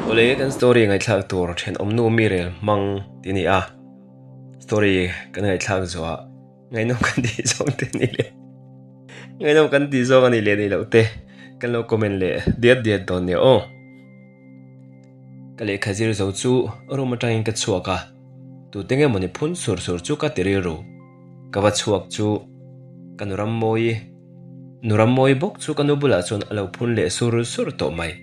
Awle kan story ngaihthlak tur thenawmnu mi rel hmang tih a ni a, story kan ngaihthlak zuah ngaihnawm kan tih zawng te a ni leh ngaihnawm kan tih zawng a nih leh nih loh te kan lo comment leh diat diat dawn nia aw. Ka lehkha zir zo chu room atangin ka chhuak a, tute nge mawni phun sur sur chu ka ti rilru. Ka va chhuak chu ka nu Rammawi, nu Rammawi bawk chu ka nu bulah chuan a lo phun leh sur sur tawh mai.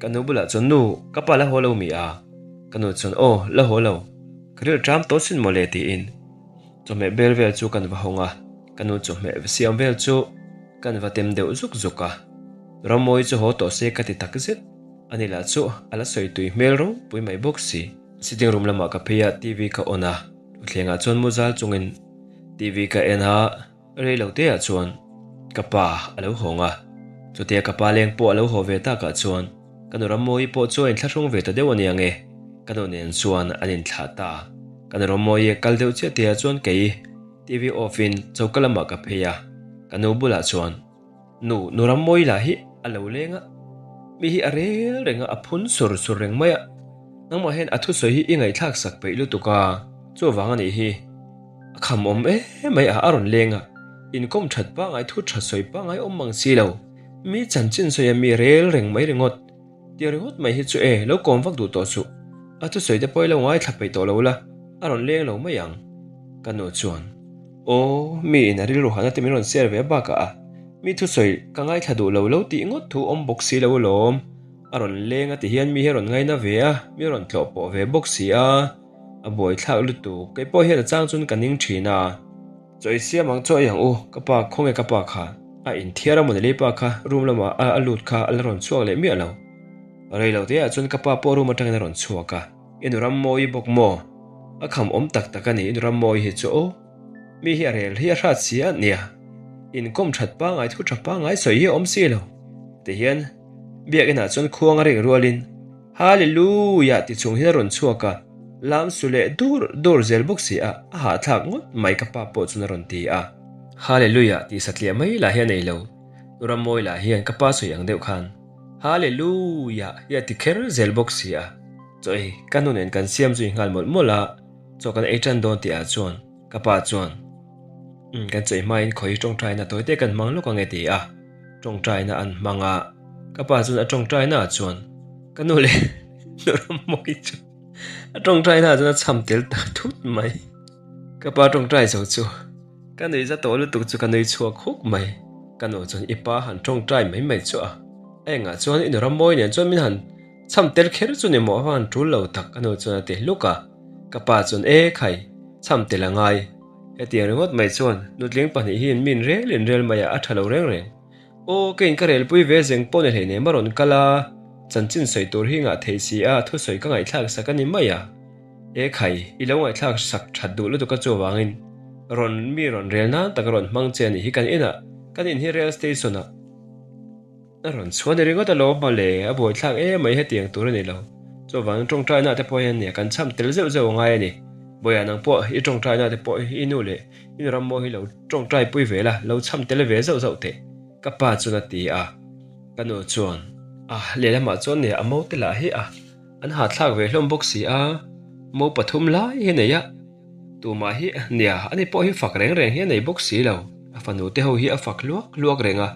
Ka nu bulah chuan Nu, ka pa la haw lo mi a? Ka nu chuan Aw, la haw lo. Ka rilh ṭam tawh sin mawle tiin chawhmeh bel vel chu kan va hawng a, ka nu chawhmeh siam vel chu kan va tem deuh zuk zuk a. Rammawi chu haw tawh se ka ti tak zet. Ani lah chu a la sawi tui hmel ropui mai bawk si. Sitting room lamah ka phei a, TV ka on a, Thutthlengah chuan mu zal chungin TV ka en a, rei lo teah chuan ka pa a lo hawng a. Chutia ka pa leng pawh a lo haw ve takah chuan ka nu Rammawi pawh chu a inthlahrung ve ta deuh a nia nge, ka nu nen chuan an inthlah ta. Ka nu Rammawi a kal deuh chiah tihah chuan kei TV off in choka lamah ka phei a, ka nu bulah chuan. Nu, nu Rammawi lah hi a lo leng a, mi hi a rel reng a, a phun sur sur reng mai a. Nangmah hian a thusawi hi i ngaihthlak sak peih lutuk a, chuvang a nih hi. A kham awm em mai a, a rawn leng a, inkawm that pangngai thu tha sawi pangngai awm mang si lo, mi chanchin sawi a mi rel reng mai ringawt. Tiang ringawt mai hi chu e, lo kawm vak duh tawh suh. A thusawi te pawh i lo ngaithla peih tawh lo la, a rawn leng lo mai ang. Ka nu chuan. Aw, mi in a rilru hahna te min rawn share ve bakah a, mi thusawi ka ngaithla duh lo lo tih ngawt thu awm bawk si lo alawm. A rawn leng a ti hian mi hi a rawn ngaina ve a, mi rawn tlawh pawh ve bawk si a, a buaithlak lutuk. Kei pawh hian a chang chuan ka ning thin a. Chaw i siam ang chaw ei ang u, ka pa khawnge ka pa kha? A inthiar a mawni lei pa kha room lamah a a lut kha a la rawn chhuak leh miah lo. Rei lo te ah chuan ka pa pawh room atangin a rawn chhuak a. I nu Rammawi bawk maw? A kham awm tak tak a ni i nu Rammawi hi chu aw. Mi hi a rel hi a hrat si a nia. Inkawm that pangai thu tha pangai sawi hi a awm si lo. Tihian biakinah chuan khuang a rik rualin Hallelujah ti chung hian a rawn chhuak a, lam su leh dur dur zel bawk si a, a hahthlak ngawt mai ka pa pawh chuan a rawn ti a. Hallelujah tih satliah mai lah hi a nei lo. Nu Rammawi lah hian ka pa sawi ang deuh khan Hallelujah hi a ti kher zel bawk si a. Chaw ei ka nu nen kan siam zui nghal mawlh mawlh a, chaw kan ei tan dawn tih ah chuan ka pa chuan Umm kan chaw ei hmain khawi tawngtaina tawi te kan hmang lawk ange ti a, tawngtaina an hmang a, ka pa chuan a tawngtaina ah chuan ka nu leh nu Rammawi chu a tawngtaina ah chuan a cham tel ta thut mai. Ka pa tawngtai zo chu ka nui za tawh lutuk chu ka nui chhuak huk mai. Ka nu chuan i pa han tawngtai mai mai chu a, a engah chuan i nu Rammawi nen chuan min han Chham tel kher chu ni maw a van tul lo tak a nu chuan a ti hluk a, ka pa chuan e khai, chham tel a ngai. Hetiang ringawt mai chuan nutling pahnih hian min rel in rel mai a a tha lo reng reng. Aw keiin ka relpui ve zeng pawh ni hleinem a rawn kal a, chanchin sawi tur hi ngah thei si a thusawi ka ngaihthlak sak a ni mai a. E khai, i lo ngaihthlak sak that duh lutuk a chuvangin rawn mi rawn rel nan tak a rawn hmang che a nih hi kan inah, kan in hi rail station ah. A rawn chhuah ni ringawt alawm mawle, a buaithlak em mai hetiang tur a ni lo. Chuvangin tawngtaina te pawh hian nia kan cham tel zeuh zeuh a ngai a ni. Bawiah nang pawh i tawngtaina te pawh i nu leh i nu ram maw hi lo tawngtai pui ve la, lo cham tel ve zauh zauh teh ka pa chuan a ti a. Ka nu chuan, A, lehlamah chuan nia a mo te lah hi a, an hahthlak ve hlawm bawk si a, mo pathum lai hi nei a, tumah hi nia ani pawh hi fak reng reng hi a nei bawk si lo, a fanu te ho hi a fak hluak hluak reng a.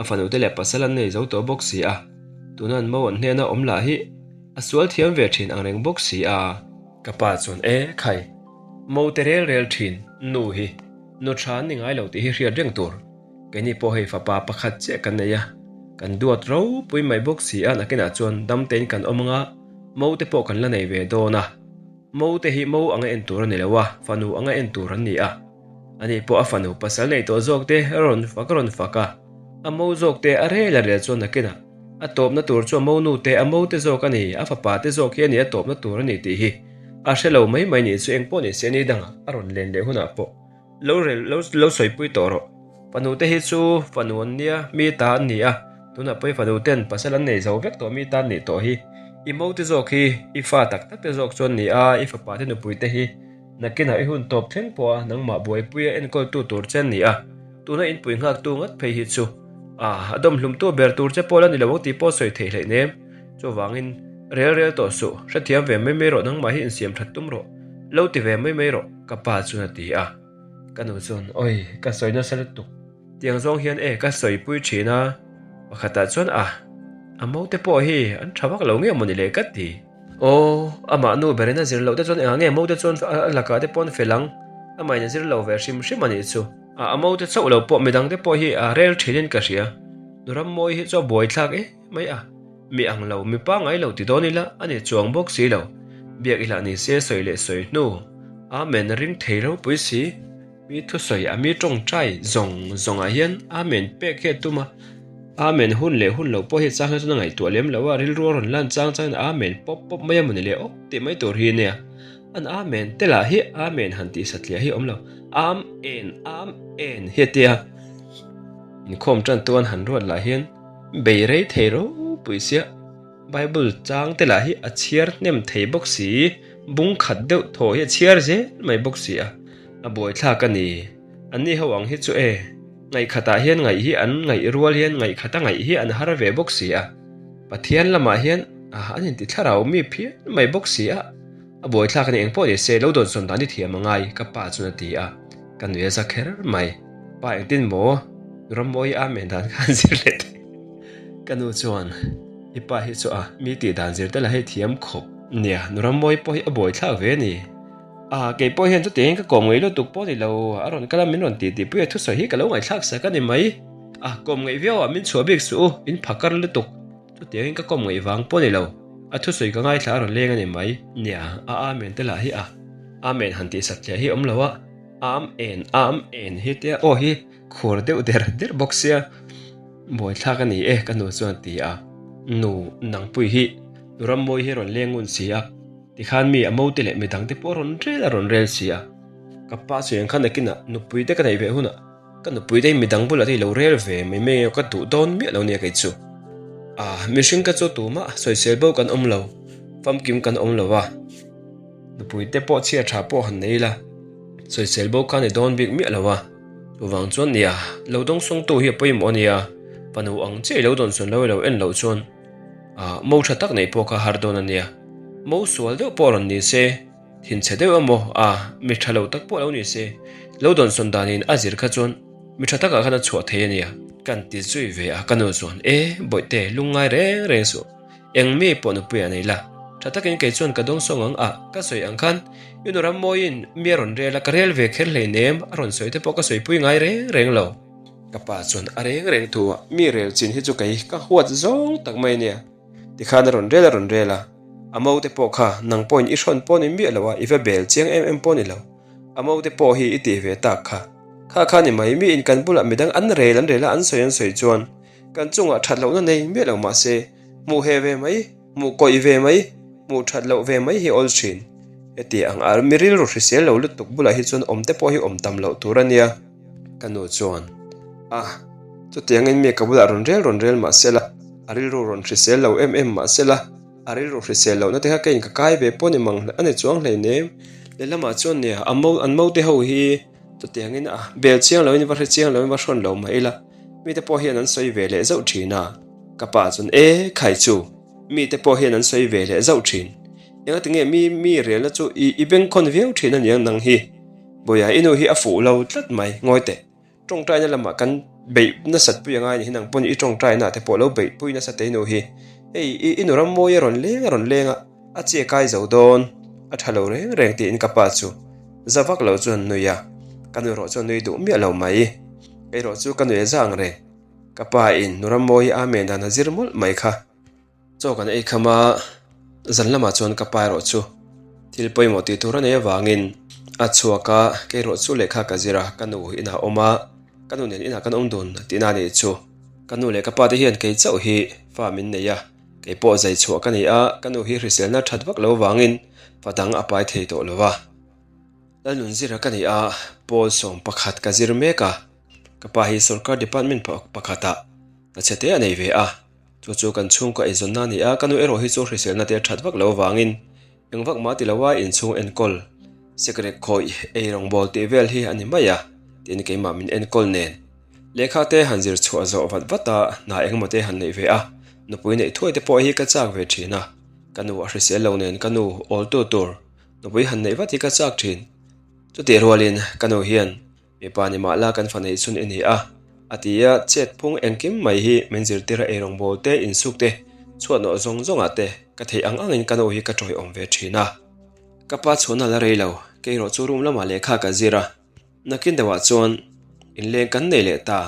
A fanute leh pasal an nei zo tawh bawk si a, tuna an mo an hnena awm lah hi a sual thiam ve thin ang reng bawk si a. Ka pa chuan e khai, mo te rel rel thin, nu hi nu tha an ni ngai lo tih hi hriat reng tur. Keini pawh hei fapa pakhat chiah kan nei a, kan duat ropui mai bawk si a, nakinah chuan dam tein kan awm anga mo te pawh kan la nei ve dawn a. Mo te hi mo anga en tur a ni lo a, fanu anga en tur an ni a. Ani pawh a fanu pasal nei tawh zawk te a rawn fak a rawn fak a, a mo zawk te a rel a rel chuan nakinah a tawpna tur chu a mo nu te a mo te zawk a ni, a fapa te zawk hi a ni a tawpna tur a ni tih hi a hre lo mai mai ni chu engpawh ni se ni dangah a rawn len leh hunah pawh lo rel lo lo sawipui tawh rawh. Fanu te hi chu fanu an nia, mi ta an ni a, tunah pawh i fanu ten pasal an nei zo vek tawh mi ta an nih tawh hi, i mo te zawk hi i fa tak tak te zawk chu an ni a, i fapa te nupui te hi Nakinah i hun tawp thleng pawh a nangmah buaipuia enkawltu tur che an ni a, tuna inpui nghaktu ngat phei hi chu a a dawmhlumtu ber tur che pawh la ni lo ang tih pawh sawi theih hleih nem. Chuvangin Rel rel tawh suh, hrethiam ve mai mai rawh nangmah hi insiam that tum rawh, lo ti ve mai mai rawh, ka pa chuan a ti a. Ka nu chuan, Awi, ka sawi nasa lutuk. Tiang zawng hian e ka sawipui thin a, pakhatah chuan a, a mo te pawh hi an tha vak lo nge mawni le ka ti. Aw, amah nu berin a zir loh te chuan engah nge mo te chuan a lakah te pawh an fel ang, amahin a zir lo ve hrim hrim a nih chu. A, a mo te chauh lo pawh midang te pawh hi a rel thinin ka hria, nu Rammawi hi chu a buaithlak em mai a, mi ang lo, mi pangngai lo ti dawn ila a ni chuang bawk si lo, biak ila ni se sawi leh sawi hnu, Amen a ring thei ropui si. Mi thusawi a mi tawngtai zawng zawngah hian Amen pek hi a tum a, Amen hun leh hun lo pawh hi chang hian chuan a ngaihtuah lem lo a, rilru a rawn lan chang changin Amen pawp pawp mai a mawni le awk tih mai tur hi a nia. An Amen te lah hi Amen han tih satliah hi a awm lo, Amen Amen hi a tia. Inkhawm tan tuan han ruat lah hian bei rei thei ropui sia. Bible chang te lah hi a chhiar hnem thei bawk si, bung khat deuh thaw hi a chhiar zel mai bawk si a. A buaithlak a ni. Anni ho ang hi chu e, ngaihkhatah hian ngaih hi an ngaih rual hian ngaihkhata ngaih hi an har ve bawk si a. Pathian lamah hian an inti thlarau mi phian mai bawk si a. A buaithlak a ni engpawh ni se, lo dawnsawn dan i thiam a ngai, ka pa chuan a ti a. Ka nui a za kher mai. Pa engtin maw? Rammawi Amen dan kha an zir leh thei. Ka nu chuan, I pa hi chu a, mi tih dan zir te la hei thiam khawp. Nia, nu Rammawi pawh hi a buaithlak ve a ni. A, kei pawh hian chutiangin ka kawm ngaih lutuk pawh ni lo, a rawn kal a min rawn tih tih pui a thusawi hi ka lo ngaihthlak sak a ni mai. A, kawm ngaih viau ah min chhuah bik suh u, in phakar lutuk. Chutiangin ka kawm ngaih vang pawh ni lo, a thusawi ka ngaithla a rawn leng a ni mai. Nia, a Amen te lah hi a, Amen han tih satliah hi awm lo a, Amen, Amen hi tia aw hi khur deuh der der bawk sia, buaithlak a ni e ka nu chuan a ti a. Nu, nangpui hi nu Rammawi hi a rawn leng ngun si a. Tikhan mi a mote leh midang te pawh a rawn rel a rawn rel si a. Ka pa chu engkhan nakinah nupui te ka neih ve hunah ka nupui te hi midang bulah te i lo rel ve mai mai nge ka duh dawn miah lo nia kei chu. Ah, mihring ka chu tumah sawisel bo kan awm lo, famkim kan awm lo a. Nupui te pawh chhia tha pawh han nei ila sawisel bo kha ni dawn bik miah lo a. Chuvang chuan nia, lo dawngsawngtu hi a pawimawh a nia, fanu ang chiah i lo dawnsawn lo i lo en loh chuan. Ah, mo tha tak neih pawh kha har dawn a nia. Mo sual deuh pawh rawn ni se, thinchhe deuh emaw, ah, mi tha lo tak pawh lo ni se, lo dawnsawn danin a zir kha chuan mi tha takah khan a chhuah thei a nia. Kan ti zui ve a, ka nu chuan, E, Bawihte, lungngai reng reng suh. Eng mi pawh nupui a nei la. Tha takin kei chuan ka dawngsawng ang a, ka sawi ang khan i nu Rammawiin mi a rawn rel a, ka rel ve kher hleinem, a rawn sawi te pawh ka sawipui ngai reng reng lo. Ka pa chuan a reng reng thu a, mi rel chin hi chu kei ka huat zawng tak mai nia. Tikhan a rawn rel a rawn rel a, a mo te pawh kha nang pawhin i hrawn pawh ni miah lo a, i va bel chiang em em pawh ni lo. A mo te pawh hi i tih ve tak kha. Kha kha ni mai, miin kan bulah midang an rel an rel a, an sawi an sawi chuan kan chungah that lohna nei miah lo mah se, hmuh he ve mai, hmuh kawih ve mai, hmuh that loh ve mai hi awl thin. Heti ang a mi rilru hrisel lo lutuk bulah hi chuan awm te pawh hi awm tam loh tur a nia. Ka nu chuan, A, chutiangin mi ka bulah rawn rel rawn rel mah sela, a rilru rawn hrisel lo em em mah sela, a rilru hrisel lohna te kha keiin ka kai ve pawh ni mang a ni chuang hleinem. Lehlamah chuan nia, a mo, an mote ho hi chutiangin a bel chiang loin va hre chiang loin va hrawn lo mah ila, mite pawh hian an sawi ve leh zauh thin a. Ka pa chuan, E, khai chu, mite pawh hian an sawi ve leh zauh thin. Engatinge mi mi relna chu i i bengkhawn viau thin a niang nang hi? Bawiha i nu hi a fuh lo tlat mai, ngawi teh. Tawngtaina lamah kan beih nasat pui angai ni hi nang pawn i tawngtaina te pawh lo beih pui nasa teh i nu hi. Hei i i nu rammawi a rawn leng a rawn leng a, a che kai zo dawn, a tha lo reng reng tiin ka pa chu za vak lo chuan nui a, ka nu erawh chuan nui duh miah lo mai. Kei erawh chu ka nui a za ang reng. Ka pa in nu rammawi amen dan a zir mawlh mai kha. Chaw kan ei kham a, zan lamah chuan ka pa erawh chu thil pawimawh tih tur a nei avangin a chhuak a, kei erawh chu lehkha ka zir a, ka nu inah a awm a, ka nu nen inah kan awm dun tihna a nih chu. Ka nu leh ka pa te hian kei chauh hi fa min nei a, kei pawh zai chhuah ka ni a, ka nu hi hriselna that vak lo avangin fa dang a pai thei tawh lo va. Lalnunzira ka ni a, pawl 11 ka zir mek a, ka pa hi sawrkar department pakhatah hna te a nei ve a. Chu chu kan chhungkaw eizawnna a ni a, ka nu erawh hi chu hriselna te a that vak lo avangin eng vak mah ti lo a inchhung enkawl, sikrek khawih, ei rawngbâwl tih vel hi a ni mai a, tiin keimah min enkawl nen. Lehkha te han zir chhuah zawh vat vat a, hna engemaw te han neih ve a, nupui neih thuai te pawh hi ka châk ve thin a. Ka nu a hrisel lo nen ka nu awltu tur nupui han neih vat hi ka chak thin. Chutih rualin ka nu hian mipa ni mah la kan fa neih chhun i ni a, a ti a, chet phung engkim mai hi min zirtir a eirawngbawl te, insuk te, chhuatnawh zawng zawngah te ka theih ang angin ka nu hi ka tawiawm ve thin a. Ka pa chhuahna la rei lo, kei erawh chu room lamah lehkha ka zir a. Nakin deuhah chuan inleng kan nei leh ta.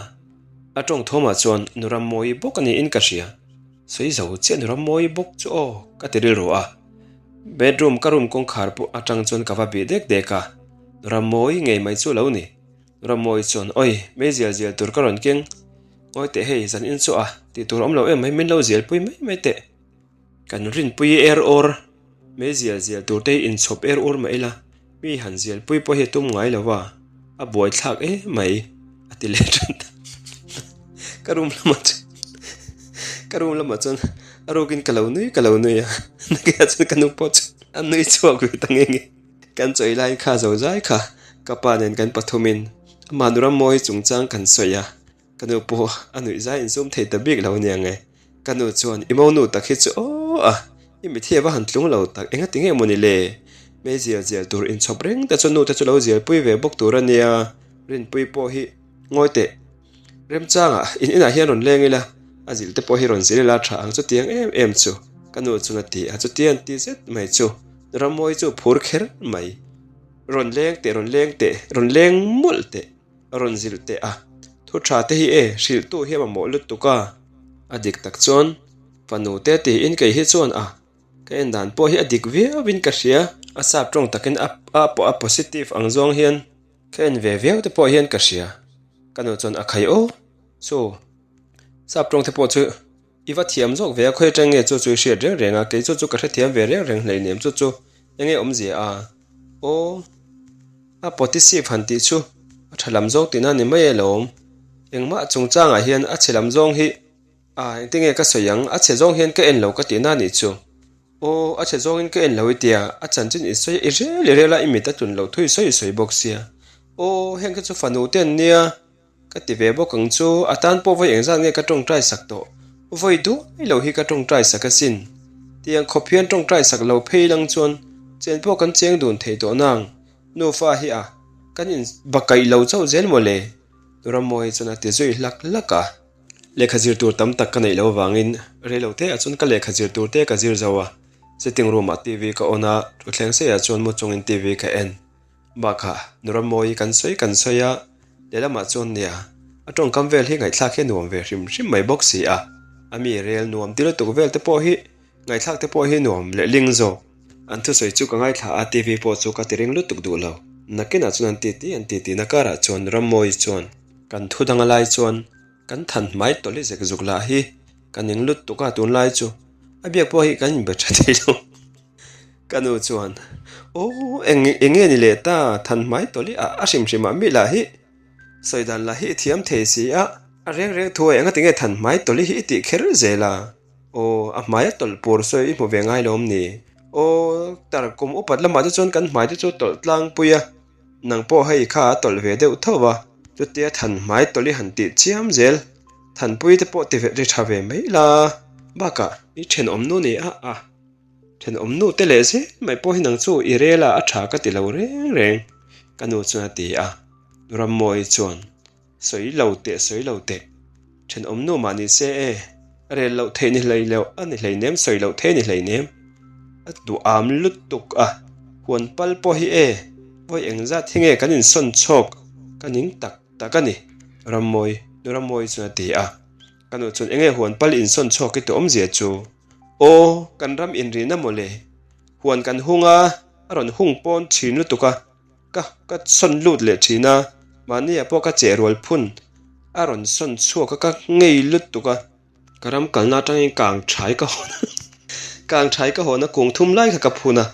A tawng thawmah chuan nu Rammawi bawk a niin ka hria. Sawi zo chiah nu Rammawi bawk chu aw ka ti rilru a. Bedroom ka room kawngkhar pawh atang chuan ka va bih dek dek a. Nu Rammawi ngei mai chu lo ni. Nu Rammawi chuan awi mei zial zial tur ka rawn keng. Ngawi teh hei zan in chu a tih tur awm lo em mai min lo zial pui mai mai teh. Kan rinpui er awr mei zial zial tur te hi inchhawp er ur mah ila mi han zial pui pawh hi a tum ngai lo va, a buaithlak em mai a ti leh tan ta. Ka room lamah chuan ka room lamah chuan a rukin ka lo nui ka lo nui a, nakinah chuan ka nu pawh chu a nui chhuak ve ta nge nge. Kan chawi lai kha zo zai kha ka pa nen kan pathumin amah nu Rammawi chungchang kan sawi a. Ka nu pawh a nuih zai insum thei ta bik lo ania nge. Ka nu chuan i monu tak hi chu aw a, i mitthi a va han tlung lo tak enga ti nge mawni le? Mei zial zial tur inchhawp reng te chu nu te chu lo zial pui ve bawk tur a nia, Rinpui pawh hi ngawi teh. Remchangah in inah hian rawn leng ila, a zilh te pawh hi rawn zil ila tha ang chutiang em em chu ka nu chuan a ti a, chutiang ti zet mai chu Rammawi chu phur kher mai. Rawn leng teh, rawn leng teh, rawn leng mawlh teh. A rawn zilh teh a, thu tha te hi e, hrilhtu hi a mamawh lutuk a. A dik tak chuan fanu te tiin kei hi chuan a, ka en dan pawh hi a dik viau in ka hria. A sap tawng takin a a pawh a positive ang zawng hian ka en ve viau te pawh hian ka hria. Ka nu chuan a khai aw, chu sap tawng te pawh chu i va thiam zawk ve a, khawi atang nge chu chu i hriat reng reng a, kei chu chu ka hrethiam ve reng reng hleinem chu chu enge awmzia a, aw. A potisip han tih chu a tha lam zawng tihna ni mai alawm. Engmah chungchangah hian a chhe lam zawng hi a engtin nge ka sawi ang, a chhe zawng hian ka en lo ka tihna nih chu. Aw, a chhe zawngin ka en lo i tia, a chanchin i sawi i rel i rel a, i mit a tlun loh thu i sawi i sawi bawk sia. Aw, heng kha chu fanu te an nia. Ka ti ve bawk ang chu, a tan pawh vawi engzat nge ka tawngtai sak tawh? Vawi duai lo hi ka tawngtai sak asin. Tiang khawp hian tawngtai sak lo phei lang chuan chen pawh kan cheng dun thei tawh nang. Nufa hi a, kan in bakaih lo chauh zel maw le? Nuramawi chuan a ti zui hlak hlak a. Lehkha zir tur tam tak ka neih loh avangin reilote ah chuan ka lehkha zir tur te ka zir zo a. Sitting room ah TV ka on a, thutthleng seiah chuan mu chungin TV ka en. Bakah Nuramawi kan sawi kan sawi a, lehlamah chuan nia, a tawngkam vel hi ngaihthlak hi a nuam ve hrim hrim mai bawk si a, a mi rel nuam ti lutuk vel te pawh hi ngaihthlak te pawh hi nuam leh ling zawk. An thusawi chu ka ngaithla a, TV pawh chu ka ti ring lutuk duh lo. Nakinah chuan an titi an titi na karah chuan Nuramawi chuan kan thu dang a lai chuan kan than hmai tawlh i zek zuk lah hi ka ning lutuk a tunlai chu a biak pawh hi kan inbe tha thei lo. Ka nu chuan, Aw, eng eng nge ni leh ta, than hmai tawlh i a a hrim hrim ah mi lah hi sawi dan lah hi i thiam thei si a, a reng reng thu a enga tinge than hmai tawlh i hi i tih kher zel a, aw, a hmai a tawlh pur sawi i hmu ve ngai lo awm ni? Aw, tar kum upat lamah te chuan kan hmai te chu tawlh tlangpui a, nang pawh hei kha a tawlh ve deuh tho va, chutia than hmai tawlh i han tih chiam zel, thanpui te pawh ti ve ri tha ve mai la, bakah i thenawm nu ni a a. Thenawm nu te leh zel mai pawh hi nang chu i rel a, a tha ka ti lo reng reng, ka nu chuan a ti a. Rammawi chuan, Sawi lo teh, sawi lo teh. Thenawm nu mah ni se e, rel loh theih ni hlei loh a ni hleinem, sawi loh theih a ni hleinem. A duham lutuk a, huan pal pawh hi e, vawi engzat hi nge kan insawn chhawk ka ning tak tak a ni, Rammawi, nu Rammawi chuan a ti a. Ka nu chuan, Enge huan pal insawn chhawk i tih awmzia chu? Aw, kan ram inrihna maw le? Huan kan hung a, a rawn hung pawn thin lutuk a, ka ka sawn lut leh thin a, mahniah pawh ka cheh rual phun a rawn sawn chhuak a, ka ngei lutuk a. Ka ram kalna atangin kang thai ka hawn a, kang thai ka hawn a, kung thum lai kha ka phun a,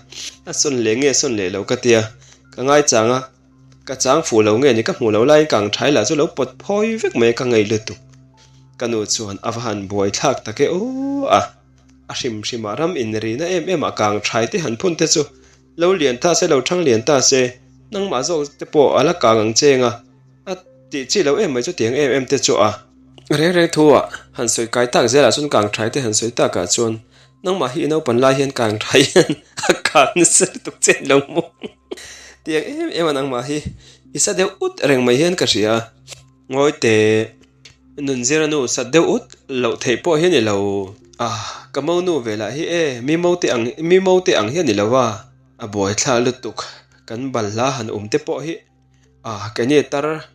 a sawn leh nge sawn leh lo ka tia, ka ngaichang a, ka chang fuh lo nge ni ka hmuh lo laiin kang thai lah chu lo pawt phawi vek mai a, ka ngei lutuk. Ka nu chuan a va han buai thlak tak e aw a, a hrim hrimah ram inrina em em ah kang thai te han phun te chu lo lian ta se lo thang lian ta se nangmah zawk te pawh a la kang ang cheng a, a tih chi lo em mai chutiang em em te chu a. Reng reng thu ah han sawi kai tak zelah chuan kang thai te han sawi takah chuan. Nangmah hi i naupan lai hian kang tha hian a kang nasa lutuk che lo maw? Tiang em em a nangmah hi i sa deuh ut reng mai hian ka hria. Ngawi teh, nunzira nu sat deuh ut loh theih pawh hi a ni lo. Ah, ka monu ve lah hi e, mi mote ang mi mote ang hi a ni lo a, a buaithlak lutuk kan balhla han um te pawh hi. Ah, keini tar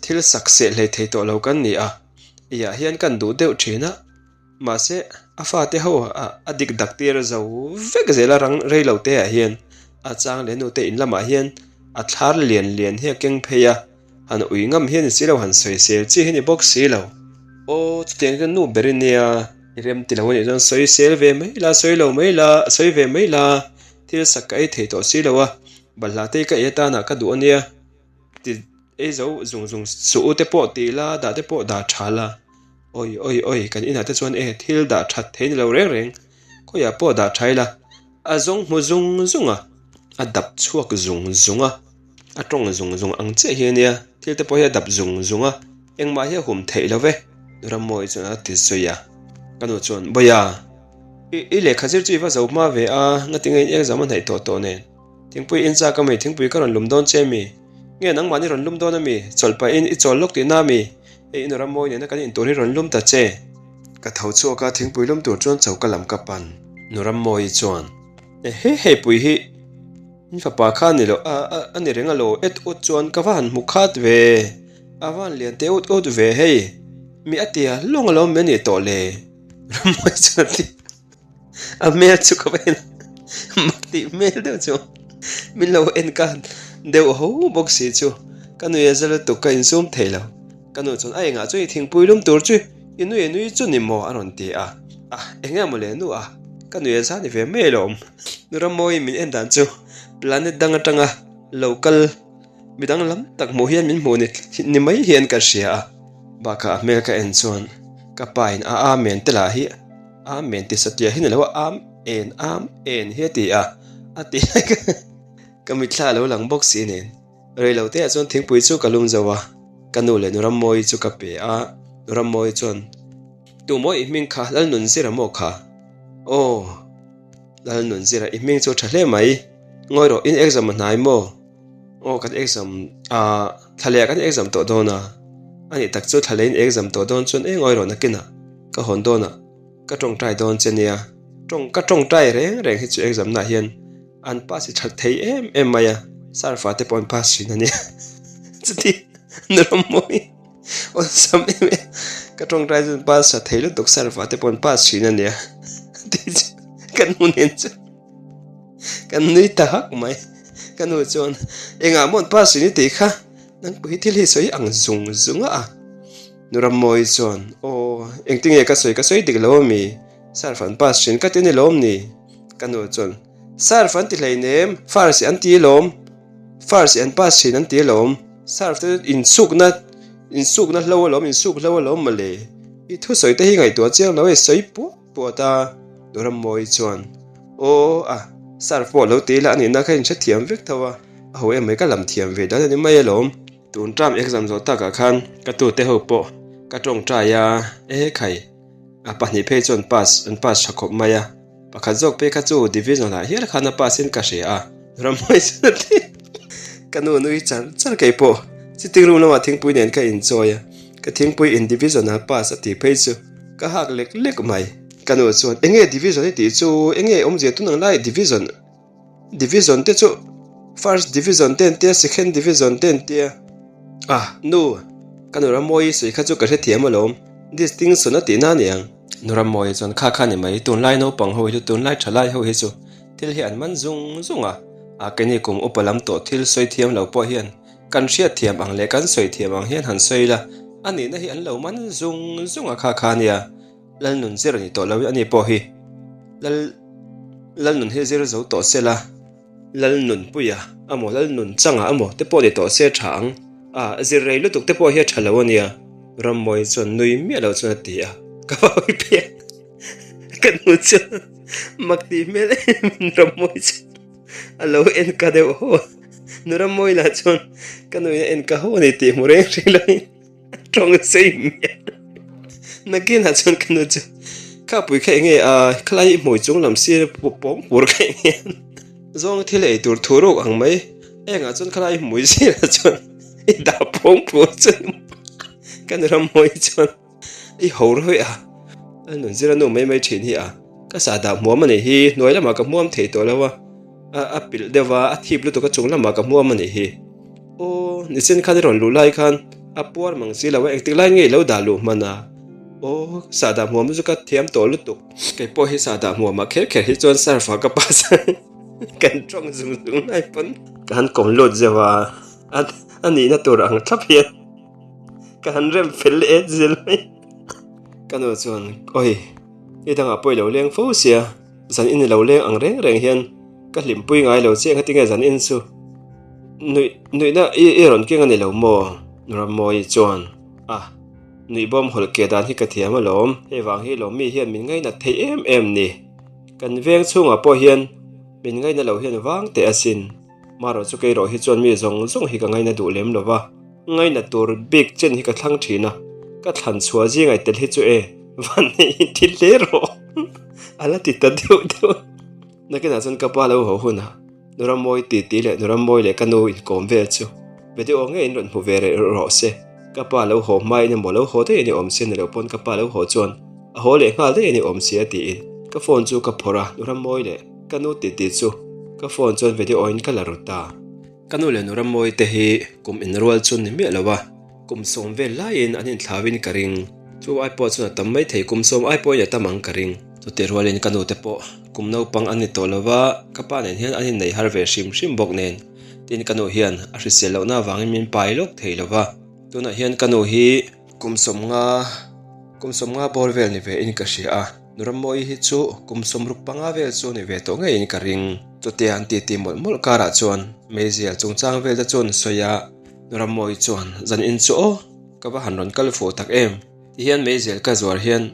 thil sak seh hlei thei tawh lo kan ni a, eiah hian kan duh deuh thin a, mahse a fate ho a dik dak tir zo vek zel a rang rei lo te ah hian a chang leh nute in lamah hian a thlar lian lian hi a keng phei a, han ui ngam hi a ni si lo, han sawisel chi hi a ni bawk si lo. Aw, chutiang chuan nu ber i nia, i rem ti lo a nih chuan sawisel ve mai la, sawi lo mai la, sawi ve mai la, thil sak ka ei thei tawh si lo a. Balhla te ka ei atana ka duh ania, ti ei zo zung zung suh u te pawh ti la, dah te pawh dah tha la. Awi awi awi kan inah te chuan e thil dah that thei ni lo reng reng, khawiah pawh dah tha ila, a zawng hmu zung zung a, a dap chhuak zung zung a, a tawng zung zung ang chiah hi ania, thil te pawh hi a dap zung zung a, engmah hi a hum theih lo ve, Rammawi chuan a ti zui a, ka nu chuan, Bawiha, i lehkha zir chu i va zo hma ve a, ngatinge in exam a hnaih tawh tawh nen. Thingpui in chak ami? Thingpui ka rawn lum dawn che mi? Nge nangmahni rawn lum dawn ami? Chawlh pahin i chawl lawk tihna ami? Hei i nura mawi nena kan intur hi rawn lum ta che. Ka tho chhuak a, thingpui lum tur chuan choka lam ka pan. Nura mawi chuan, Ehe hei pui hi in fapa kha a ni lo a, a ni reng alo et ut chuan ka va han hmu khat ve, a va han lian teh ut ut ve hei, mi a tia lawng alawm mi a nih tawh le? Rammawi chuan a ti. A hmel chu ka va en a, mak tih hmel deuh chu min lo en ka deuh ho bawk si chu ka nui a za lutuk ka insum thei lo. Ka nu chuan a engah chu i thingpui lum tur chu i nui a nui chu ni maw a rawn ti a, ah enge maw le nu a ka nui a za ni ve mai alawm. Nu Rammawiin min en dan chu planet dang atanga lo kal Mi dang lam tak hmuh hian min hmuh ni ni mai hian ka hria a, bakah a hmel ka en chuan ka pa in a amen te lah hi amen ti satliah hi ni lo a am en am en hi a ti a, a ti lai ka ka mitthla a lo lang bawk si nen rei lo te ah chuan thingpui chu ka lum zo a, ka nu leh nu Rammawi chu ka pe a, nu Rammawi chuan Tu maw i hming kha Lalnunzira maw kha? Aw Lalnunzira i hming chu a tha hle mai, ngawi rawh in exam a hnai maw? Aw kan exam ah thla leh ah kan exam tawh dawn a, a nih tak chu thla leh in exam tawh dawn chuan eng awih rawh nakin ah ka hawn dawn ah ka tawngtai dawn che nia, tawng ka tawngtai reng reng hi chu exam na ah hian an pass hi that thei em em mai a, sir fa te pawh an pass thin a nia chuti nuam mawi awlsam em em ka tawngtai chu an pass tha thei lutuk sir fa te pawh an pass thin a nia tih chu ka nu nen chuan. Kan nui ta hak mai. Ka nu chuan, Engah maw an pass in i tih kha? Nangpui hi thil hi sawi ang zung zung a. Nu Rammawi chuan, Aw, engtinge ka sawi ka sawi dik lo ami? Surf an pass thin ka ti ni lawm ni? Ka nu chuan, Surf an ti hleinem, First an ti lawm. First an pass thin an ti alawm. Surf te chu insukna, insukna hlo alawm, insuk hlo alawm mawle. I thusawi te hi ngaihtuah chiang lo e, sawi puah. Puat a, Rammawi chuan, Aw a, Sir pawh lo ti ila a nihna kha in hrethiam vek tho a, a ho em mai ka lam thiam ve dan a ni mai alawm. Tun term exam zawh takah khan ka tute ho pawh ka tawngtai a, ehe khai, a pahnih phei chuan pass an pass tha khawp mai a, pakhat zawk phei kha chu division ah hial khan a pass in ka hria a, Rammawi chuan a ti. Ka nu nui char char kei pawh sitting room lamah thingpui nen ka inchawi a, ka thingpui in division ah pass a tih phei chu. Ka hak lek lek mai. Ka nu chuan, Enge division i tih chu? Enge awmzia tun ang lai division? Division te chu first division te an tia, second division te an tia. Ah, nu, ka nu Rammawi sawi kha chu ka hrethiam alawm. Distinction a tihna a ni ang. Nu Rammawi chuan, Kha kha ni mai, tunlai naupang ho hi chu, tunlai thalai ho hi chu thil hi an man zung zung a. Ah, keini kum upa lam tawh thil sawi thiam lo pawh hian Kan hriatthiam ang leh kan sawi thiam ang hian han sawi ila, a nihna hi an lo man zung zung a kha kha nia, Lalnun zir a ni tawh lo i ani pawh hi Lal Lalnun hi zir zo tawh se la, Lalnunpuia amaw Lalnun changa amaw te pawh ni tawh se tha ang a, zir rei lutuk te pawh hi a tha lo a nia, Rammawi chuan nui miah lo chuan a ti a, ka va hawi phei a, ka nu chuan mak tih hmel em in Rammawi chuan. A lo en ka deuh ho a, nura mawi lah chuan ka nuin a en ka ho a ni tih hmu reng reng lo in a tawng sei miah. Nakinah chuan ka nu chu. Khapui kha enge a khalai i hmui chung lam sir pawng pur kha enge zawng thil ei tur thu ruk ang mai engah chuan khalai i hmui sirah chuan i dah pawng pur chu ka nu rammawi chuan i ho rawih a a nun zir a nu mai mai thin hi a ka sah dah hmuam a nih hi hnuai lamah ka hmuam thei tawh lo a a pilh deuh a a thip lutuk a chung lamah ka hmuam a nih hi. Aw, nichin khan i rawn luh lai khan a puar mang si lo a, engtik lai nge i lo dah luh hman a? Aw, sahdah hmuam chu ka thiam tawh lutuk. Kei pawh hi sahdah hmuamah kher kher hi chuan surf ah ka pass a, kan tawng zung zung lai pawn. Ka han kawm lut zeuh a, a nihna tur ang thlap hian ka han rem fel leh et zel mai. Ka nu chuan, Awi, i dangah pawh i lo leng fo sia, zan in i lo leng ang reng reng hian ka hlimpui ngai lo che, engati nge zan in chu? Nuih nuihna i i rawn keng a ni lo maw? Rammawi chuan a nuih bawm hawlh ke dan hi ka thiam alawm. Hei vang hi lawm mi hian min ngainat thei em em ni. Kan veng chhungah pawh hian min ngaina lo hian vang teh asin. Marawh chu kei rawh hi chuan mi zawng zawng hi ka ngaina duh lem lo va, ngaina tur bik chen hi ka thlang thin a, ka thlan chhuah zingai tel hi chu e van nei in thil hle rawh a la ti ta deuh deuh. Nakinah chuan ka pa lo haw hunah Nurammawi titi leh Nurammawi leh ka nu inkawm vel chu video ngeiin rawn hmu ve reh rawh se. Ka pa lo haw hmain emaw lo haw daih a ni awm sia ni lo pawn ka pa lo haw chuan a haw leh nghal daih a ni awm sia tiin ka phone chu ka phawrh a, Nurammawi leh ka nu titi chu ka phone chuan video in ka la ru ta. Ka nu leh Nurammawi te hi kum inrual chu ni miah lo a. Kum sawm vel laiin an inthlauin ka ring. Chu ai pawh chuan a tam maithei, kum sawm ai pawhin a tam ang ka ring. Chutih rualin ka nute pawh kum naupang an ni tawh lo va, ka pa nen hian an innei har ve hrim hrim bawk nen. Tin, ka nu hian a hrisel lohna avangin min pai lawk thei lo va. Tunah hian ka nu hi kum sawmnga, kum sawmnga bawr vel ni vein ka hria a. Nurammawi hi chu kum sawmruk panga vel chu ni ve tawh ngeiin ka ring. Chutia an titi mawlh mawlh karah chuan meizial chungchang vel te chuan sawi a. Rammawi chuan, Zan in chu aw, ka va han rawn kal fuh tak em? Ti hian meizel ka zuar hian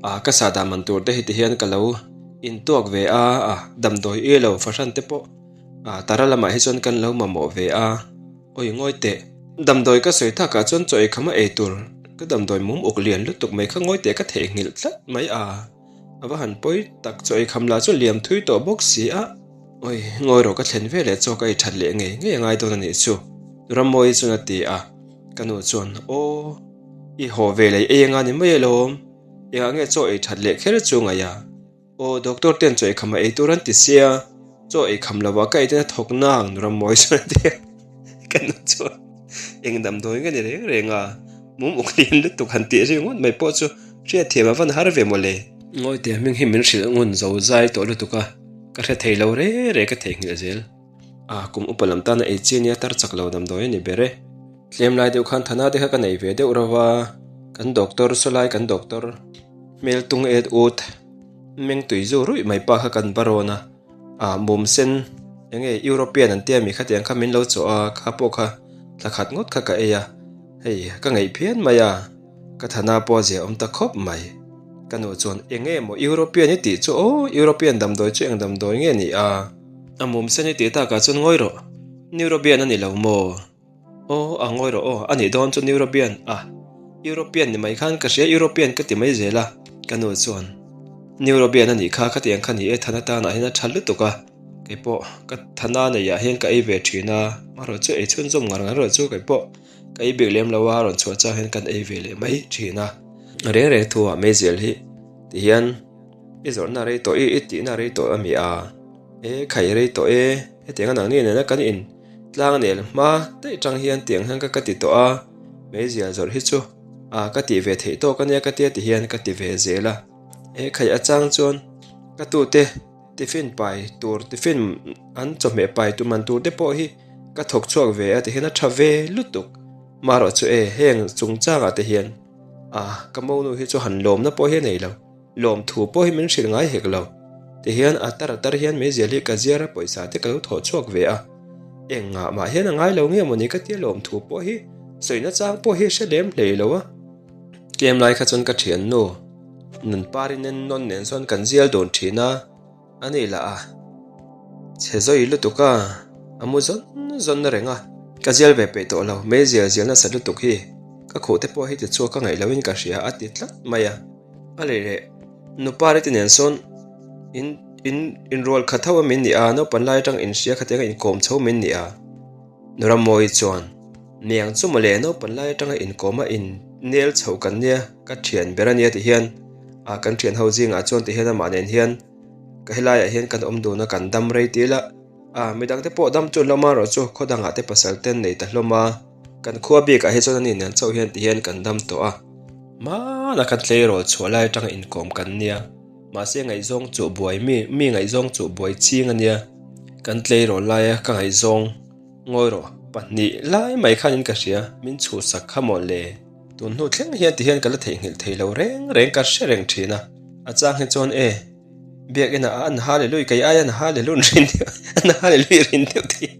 a ka sahdah man tur te hi ti hian ka lo intuak ve a, a damdawi i lo fahran te pawh a tara lamah hi chuan kan lo mamawh ve a, awi ngawi teh. Damdawi ka sawi takah chuan chaw ei khama ei tur ka damdawi mum uk lian lutuk mai kha ngawi teh ka theihnghilh tlat mai a. A va han pawi tak chaw ei kham lah chu liam thui tawh bawk si a. Awi, ngawi rawh ka thlen ve leh chaw ka ei that leh ngei ngei a ngai dawn a nih chu, Rammawi chuan a ti a. Ka nu chuan, Aw, i haw ve leh ei anga ni mai alawm, engah nge chaw ei that leh kher chu ngaih a? Aw, doctor ten chaw ei kham a ei tur an ti sia, chaw ei kham lo ah ka ei ten a thawk nang, Rammawi chuan a ti a. Ka nu chuan, Eng damdawi nge ni reng reng a, mum uk lian lutuk han tih ringawt mai pawh chu hriatthiam a van har ve mawle. Ngawite hming hi min hrilh ngun zo zai tawh lutuk a. Ka hre thei lo re re ka theihnghilh zel. A, kum upa lam tana ei chi ania tar chak lo damdawi a ni ber e. Tlem lai deuh khan thana te kha ka nei ve deuh ro va, kan doctor saw lai kan doctor hmel tung et ut meng tui zu ruih mai pa kha kan va rawn a, a mum sen enge European an tia mi khatiang kha min lo chawh a, kha pawh kha thla khat ngawt kha ka ei a, hei ka ngeih phian mai a. Ka thana pawh a zia awm ta khawp mai. Ka nu chuan, Eng nge maw European i tih chu aw, European damdawi chu eng damdawi nge ni a? A mum sen i tih takah chuan ngawi rawh, Neurobian a ni lo maw? Aw, a ngawi rawh aw, a nih dawn chu Neurobian a, European ni mai khan ka hria European ka ti mai zel a. Ka nu chuan, Neurobian a nih kha, khatiang kha ni e, thana tanah hian a tha lutuk a, kei pawh ka thana neiah hian ka ei ve thin a, amaherawhchu chu ei chhunzawm ngar ngar erawh chu kei pawh Ka ei bik lem lo a, rawn chhuah chang hian kan ei ve leh mai thin a. Reng reng thu ah meizial hi ti hian i zawrhna rei tawh i, i tihna rei tawh a mi a, e khai rei tawh e, hetiang a nangni nena kan in tlang nel hma daih tang hian tiang hian ka ka ti tawh a, meizial zawrh hi chu a ka tih ve theih tawk ania ka tia ti hian ka ti ve zel a, e khai achang chuan ka tute tiffin pai tur tiffin an chawhmeh pai tur man tur te pawh hi. Ka thawk chhuak ve a ti hian a tha ve lutuk. Marawh chu e, heng chungchangah te hian a ka monu hi chu han lawmna pawh hi a nei lo. Lawm thu pawh hi min hrilh ngai hek lo. Ti hian a tar a tar hian meizial hi ka ziar a pawisa te ka lo thawh chhuak ve a. Engah mah hian a ngai lo nge mawni ka tia lawm thu pawh hi sawina chang pawh hi hre lem hlei lo a. Tlem lai kha chuan ka thiannu Nunpari nen nawn nen sawn kan zial dun thin a. A ni lah a chhe zawi lutuk a, a mu zawn zawn na reng a. Ka zial ve peih tawh lo, meizial zial nasa lutuk hi ka khuh te pawh hi tichhuak ka ngaih loin ka hria a ti tlat mai a. A lei leh. Nupari te nen sawn in in inrual khat ho a min ni a, naupan lai atang inhria khatianga inkawm chho min ni a. Nuramawi chuan, Niang chu mawle, naupan lai atanga inkawm a in nel chho kan nia, ka thian ber a nia ti hian a kan thian ho zingah chuan ti hian amah nen hian ka helaiah hian kan awm dun a, kan dam rei ti ila a, midang te pawh dam chu an hlawm a erawh chu khaw dangah te pasal te an nei ta hlawm a, kan khua bikah hi chuan ani nen chauh hian ti hian kan dam tawh a, hmana kan tleirawl chhuah lai atanga inkawm kan nia. Mahse ngaihzawng chuh buai mi, mi ngaihzawng chuh buai ching a nia. Kan tleirawl laia ka ngaihzawng ngawi rawh pahnih lai mai khanin ka hria, min chhuhsak kha maw le. Tun hnu thleng hian ti hian ka la theihnghilh thei lo reng reng ka hre reng thin a. A chang hi chuan e, biakina a an hallelui kei aia an hallelun rin deuh, an hallelui rin deuh thin.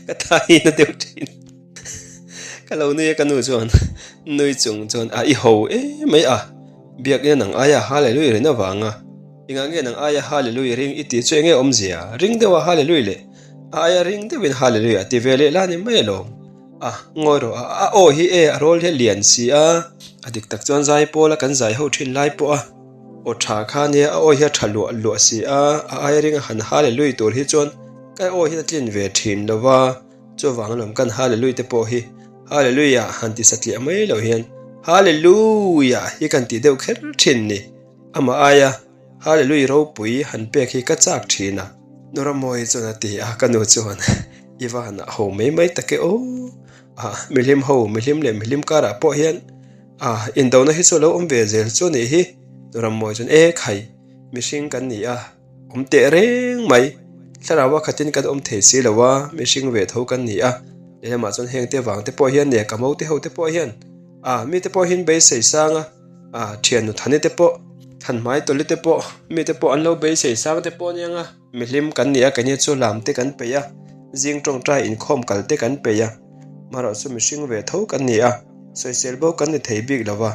Ka thai na deuh thin. Ka lo nui a ka nu chuan nui chung chuan a i ho em mai a, biakina nang aia hallelui rin avanga engah nge nang aia hallelui ring i tih chu enge awmzia ring deuha hallelui leh a aia ring deuhin hallelui a ti ve leh la ni mai alawm a ngawi rawh a a aw hi e a rawl hi a lian si a a dik tak chuan zai pawla kan zai ho thin lai pawh a aw tha kha nia a aw hi a tha luah luah si a a aia ringa han hallelui tur hi chuan ka aw hian a tlin ve thin lova. Chuvang alawm kan Hallelujah te pawh hi Hallelujah han ti satliah mai loh hian Hallelujah hi kan tih deuh kher thin ni. Amah aia Hallelujah ropui han pek hi ka chak thin a. Nuramawi chuan a ti a, ka nu chuan i va han ho mai mai tak e aw. Ah, mihlim ho, mihlim leh mihlim karah pawh hian ah indona hi chu a lo awm ve zel chu a nih hi. Nuramawi chuan e khai, mihring kan ni a. Awm teh reng mai. Thlarau a khatin kan awm thei si lo a, mihring ve tho kan ni a. Lehlamah chuan heng te vang te pawh hian neh ka mo te ho te pawh hian ah mi te pawh hian beisei sang a, ah thiannu Thani te pawh, Thanhmai Tawli te pawh, mi te pawh an lo beisei sang te pawh aniang a. Mihlim kan ni a, keini chu lam te kan peih a, zing tawngtai inkhawm kal te kan peih a. Marawh chu mihring ve tho kan ni a, sawisel bo kan ni thei bik lo va.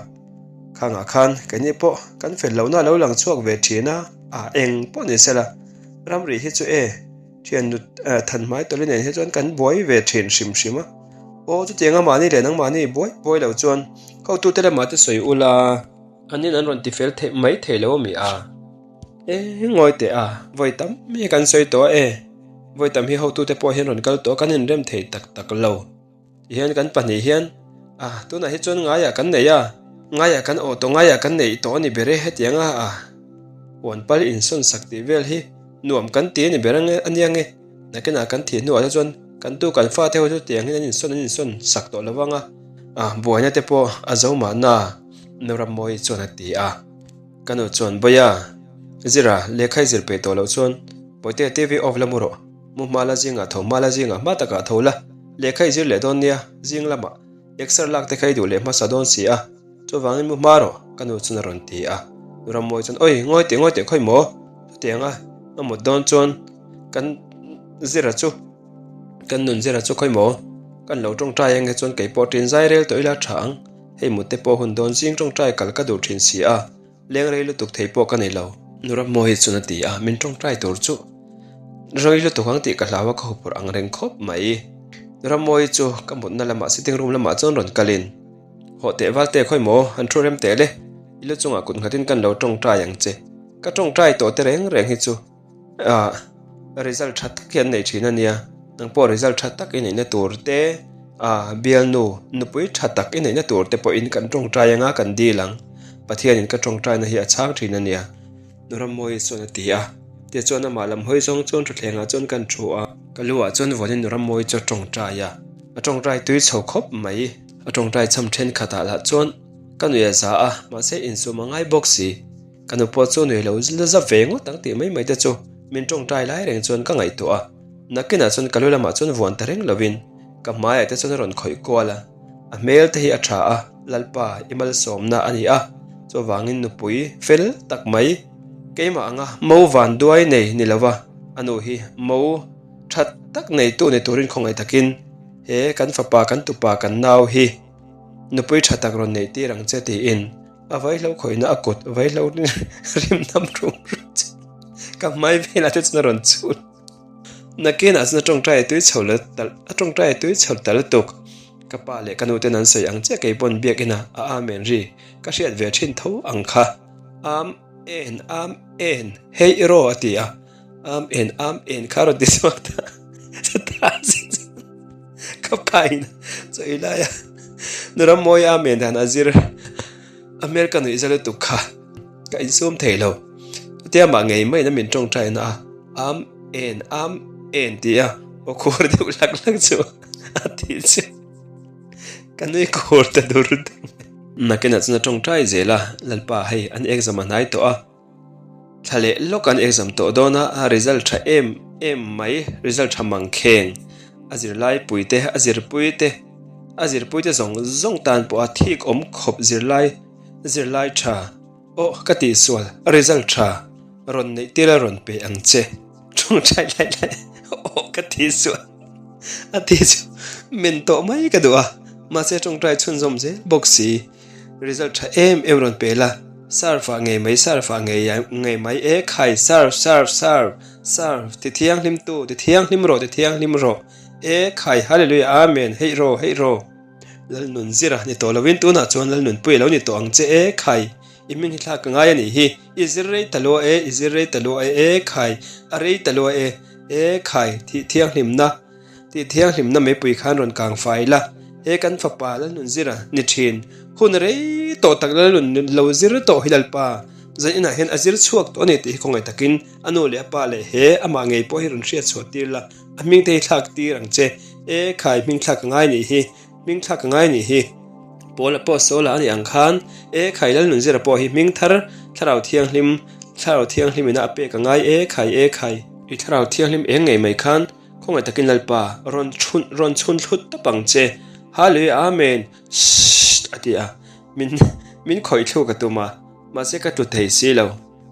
Khangah khan keini pawh kan fel lohna a lo lang chhuak ve thin a, a eng pawh ni sela ramri hi chu e thian nut than hmai tawlhi nen hi chuan kan buai ve thin hrim hrim a. Aw chutianga mahni leh nangmahni buai buai lo chuan hotute lamah te sawi ula an in an rawn ti fel theih mai thei lo a mi a. E ngawi teh a, vawi tam hi kan sawi tawh a e, vawi tam hi hotute pawh hian rawn kal tawh a kan inrem thei tak tak lo. Tihian kan pahnih hian ah tunah hi chuan ngaiah kan nei a, ngaiah kan awh tawh ngaiah kan neih tawh a ni ber e hetianga ah huan pal insawn sak tih vel hi nuam kan ti a ni ber ang a nia nge nakinah kan thih hnuah te chuan kan tu kan fate ho chu tiang hian an insawn an insawn sak tawh lo vang a ah buaina te pawh a zo mahna Nurammawi chuan a ti a ka nu chuan Bawia Zira lehkha i zir peih tawh loh chuan Bawihtea TV off la mu rawh. Mu hma la zingah tho hma la zingah hma takah tho la, lehkha i zir leh dawn nia, zing lamah exer lak te kha i duh leh hmasa dawn si a, chuvangin mu hma rawh, ka nu chuan a rawn ti a. Nu Rammawi chuan, Awi, ngawi teh ngawi teh khawi maw? Chutiang a, a mut dawn chuan kan zira chu, kan nun zira chu khawi maw? Kan lo tawngtai ange chuan kei pawh ṭin zai rel tawh ila tha ang, hei mut te pawh hun dawn zing tawngtai kal ka duh ṭhin si a. Leng rei lutuk thei pawh ka nei lo. Nurammawi chuan a ti a, min tawngtai tur chu rei lutuk ang tih ka hlau a, ka hupur ang reng khawp mai. Nurammawi chu ka mutna lamah sitting room lamah chuan rawn kalin, Hawh teh val teh khawi maw, han thu rem teh le, i lu chungah kut nghatin kan lo tawngtai ang che. Ka tawngtai tawh te reng reng hi chu Ah, result tha tak hi an nei thin a nia, nang pawh result tha tak i neihna tur te, ah bialnu nupui tha tak i neihna tur te pawhin kan tawngtai anga kan dil ang, Pathianin ka tawngtaina hi a chhang thin a nia, Nurammawi chuan a ti a, tichuan amah lam hawi zawng chuan thutthlengah chuan kan thu a, ka lu ah chuan vuanin Nurammawi chu a tawngtai a, a tawngtai tui chho khawp mai, a tawngtai cham thenkhatah lah chuan ka nuih a za a, mahse insum a ngai bawk si. Ka nu pawh chu nui lo la za ve ngawt ang tih mai mai te chu min tawngtai lai reng chuan ka ngaihtuah a. Nakinah chuan ka lu lamah chuan vuan ta reng lovin ka hmaiah te chuan a rawn khawih kual a. A hmel te hi a tha a, Lalpa i malsawmna a ni a, chuvangin nupui fel tak mai keimah anga mo van duai nei ni lova a nu hi mo tha tak neitu ni turin khawngaih takin he kan fapa kan tupa kan nau hi nupui tha tak rawn neih tir ang che tiin A vaihlo khawihna a kut vaihlo rim nam rum rum che ka hmai velah te chuan a rawn chhun. Nakinah chuan a tawngtai a tui chho la tal a tawngtai a tui chho ta lutuk. Ka pa leh ka nu ten an sawi ang chiah kei pawn biakina a amen ri ka hriat ve thin tho ang kha. Am. En am en hei i raw a ti a, am en am en kha a rawn ti chhuak ta chutah ka pa in chaw ei lai a Nurammawi am en dan a zir a hmel ka nuih za lutuk kha ka insum thei lo chutia mah ngei mai in a min tawngtai na a am en am en ti a aw khur deuh hlak hlak chu a ti chu. Ka nui khur ta dur dur mai. Nakinah chuan a tawngtai zel a, Lalpa hei an exam a hnai tawh a, thla leh lawk an exam tawh dawn a, a result tha em em mai, result tha mang kheng, a zirlai pui te, a zirpui te, a zirpui te zawng zawng tan pawh a thik awm khawp zirlai, zirlai tha, aw ka tihsual, a result tha rawn neih tir a rawn pe ang che, tawngtai lai lai aw ka tihsual. A ti chu men tawh mai ka duh a, mahse tawngtai chhunzawm zel bawk si. Result tha em em rawn pe la, serve ah ngei mai serve ah ngei ngei mai e khai serve serve serve serve ti thianghlim tu ti thianghlim rawh ti thianghlim rawh e khai hallelujah amen heih rawh heih rawh Lalnun zira ni tawh lovin tunah chuan Lalnunpui a lo ni tawh ang che e khai i hming hi thlak ka ngai a nih hi i zir rei ta lua e i zir rei ta lua e e khai a rei ta lua e. E khai, thih thianghlimna, tih thianghlimna meipui khan rawn kang fai la, he kan fapa Lalnun zira ni thin, hun rei tawh tak Lalnun lo zir tawh hi Lalpa, zan inah hian a zir chhuak tawh a ni tih hi khawngaih takin a nu leh a pa leh he amah ngei pawh hi rawn hriat chhuah tir la, a hming te hi thlak tir ang che, e khai hming thlak ka ngai nih hi, hming thlak ka ngai nih hi. Paula pawh Saula a nih ang khan, E khai Lalnunzira pawh hi hming thar, Thlarau Thianghlim, Thlarau Thianghlim ina a pek a ngai e khai, e khai. I Thlarau Thianghlim eng ngei mai khan, khawngaih takin Lalpa, rawn chhun, rawn chhun thlut tawp ang che. Hallelujah Amen! Shhh! a ti a, min, min khawih thluk a tum a, mahse ka tlu thei si lo.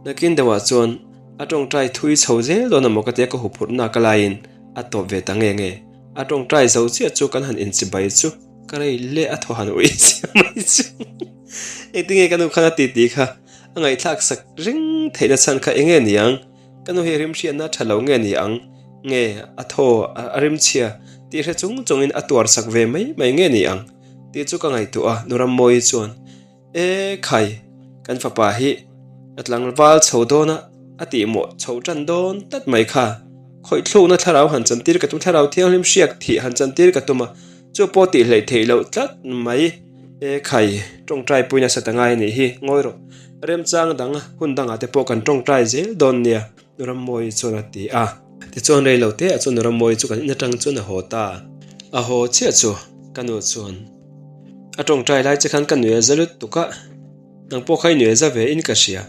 Nakin deuhah chuan a tawngtai thui chho zel dawn amaw ka tia ka huphurhna ka laiin a tawp ve ta nge nge. A tawngtai zo chiah chu kan han inchibai chu. Ka rei leh a thaw han ui chiah mai chu. Engtinge ka nu khan a ti tih kha a ngaihthlak sak ring theihna chhan kha enge ni ang? Ka nu hi rimhriatna tha lo nge ni ang? Nge a thaw a rimchhia tih hre chung chungin a tuar sak ve mai mai nge ni ang? Tih chu ka ngaihtuah a, Nurammawi chuan. E khai, kan fapa hi a tlangval chho dawn a, a tihmawh chho tan dawn tlat mai kha. Khawih thlukna thlarau han chantir ka tum, thlarau thianghlim hriak thih han chantir ka tum a, chu pawh tih hleih theih loh tlat mai. E khai, tawngtai pui nasa ta ngai a nih hi, ngawi rawh. Remchang dang hun dangah te pawh kan tawngtai zel dawn nia, Nurammawi chuan a ti a. Tichuan rei lo te ah chuan Nurammawi chu kan in atang chuan a haw ta. A haw chiah chu ka nu chuan. A tawngtai lai che khan ka nuih a za lutuk a, nang pawh kha i nuih a za ve in ka hria.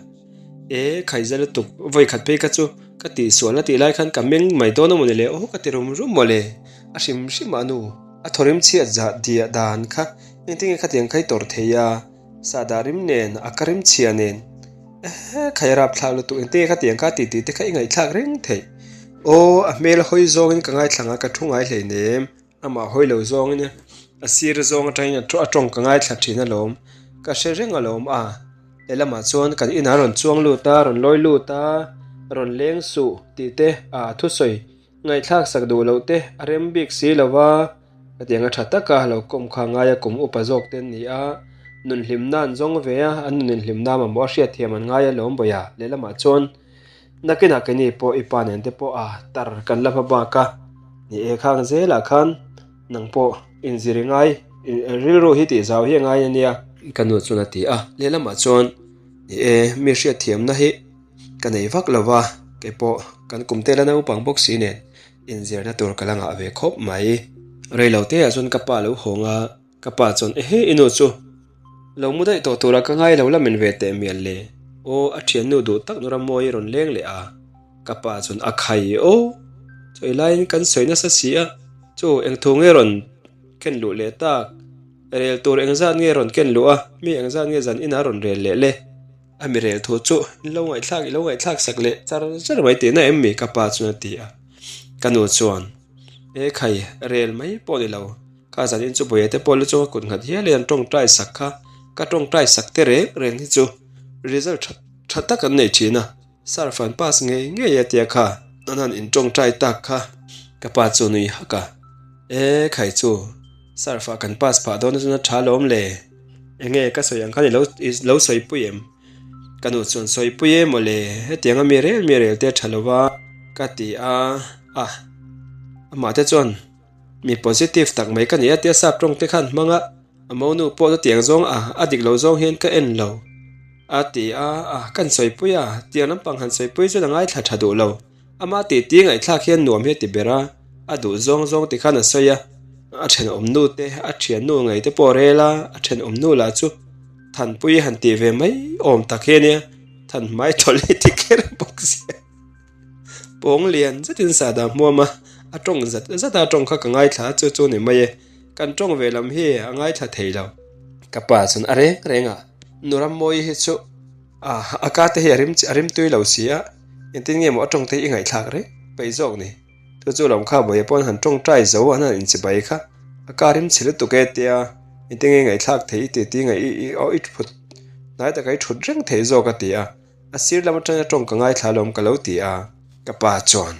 E, khai za lutuk, vawi khat phei kha chu ka tihsual a tih lai khan ka meng mai dawn a mawni le, aw ka ti rum rum mawle, a hrim hrim a nu, a thawrim chhiat zah diah dan kha engtin nge khatiang kha i tawrh thei a, sahdah rim nen, a ka rim chhia nen, ehe, khai a rapthlak lutuk, engtin nge khatiang kha tih tih te kha i ngaihthlak reng theih. Aw, a hmel hawi zawngin ka ngaithla ang a, ka thu ngai hleinem. Amah hawi lo zawngin a sir zawng atangin a tawng ka ngaithla thin alawm, ka hre reng alawm a, lehlamah chuan kan inah rawn chuang lut a, rawn lawi lut a, rawn leng suh tih te a thusawi ngaihthlak sak duh loh te a rem bik si lo va, hetiang a tha taka lo kawm kha ngaia kum upa zawk te an ni a, nun hlimna an zawng ve a, an nun inhlimna mamawh a hriatthiam an ngai alawm bawih a, lehlamah chuan. Nakinah keini pawh i pa nen te pawh a tar kan la hma bak a, ni e khang zelah khan nang pawh inzir i ngai, rilru hi tih zau hi a ngai a nia. Ka nu chuan a ti a, lehlamah chuan ni e mi hriatthiamna hi ka nei vak lo va, kei pawh kan kum te la naupang bawk si nen inzirna tur ka la ngah ve khawp mai. Reilo te ah chuan ka pa lo hawng a. Ka pa chuan, Ehe, i nu chu lo mu daih tawh tura ka ngai lo la min ve teh mial le. Aw, a thiannu duh tak nura mawi rawn leng leh a. Ka pa chuan, A khai aw, chawi laiin kan sawi nasa si a, chu engthu nge rawn ken luh leh tak? Rel tur engzat nge rawn ken luh a, mi engzat nge zan inah rawn rel leh le? A mi rel thu chu in lo ngaihthlak, i lo ngaihthlak sak leh char char mai tihna em mi? Ka pa chuan a ti a. Ka nu chuan, E khai, rel mai pawh ni lo. Kha zanin chu Bawia te pawh lu chunga kut nghat hial in an tawngtai sak kha, ka tawngtai sak te reng reng hi chu result tha tha tak an nei thin a, sir fan pass ngei ngei a tia kha an han in tawngtai tak kha ka pa chu nui hak a, e khai chu sir fa kan pass phah dawn a chuan a tha lawm le, enge ka sawi ang khan i lo i lo sawi pui em? Ka nu chuan sawipui e mawle, hetianga mi rel mi rel te a tha lo va ka ti a, a amah te chuan mi positive tak mai ka ni a tia sap tawng te khan hmang a, a monu pawh chutiang zawng a a dik lo zawng hian ka en lo a ti a, a kan sawipui a, tiang lampang han sawipui chuan a ngaithla tha duh lo. Amah titi ngaihthlak hian nuam hi a ti ber a, a duh zawng zawng ti khan a sawi a, a thenawm nu te, a thiannu ngei te pawh a rel a, a thenawm nu lah chu Thanpui han tih ve mai awm tak hi a nia, Than hmai tawlh hi ti kher bawk sia. Pawng lian zetin sahdah hmuam a, a tawng zat zat a, a tawng kha ka ngaithla a, chu chu ni mai e, kan tawng ve lam hi a ngaithla thei lo. Ka pa chuan a reng reng a, Nu Rammawi hi chu a ka te hi a rim a rim tui lo si a, Engtin nge maw a tawngte hi i ngaihthlak reng peih zawk ni? Chu chu lawm kha Bawiha pawn han tawngtai zo an han inchibai kha a kar in chhe lutuk e tia engtin nge i ngaihthlak theih i ti ti ngaih i i aw i phut hnai taka i thut reng theih zawk a ti a, a sir lam atanga tawng ka ngaithla alawm ka lo ti a. Ka pa chuan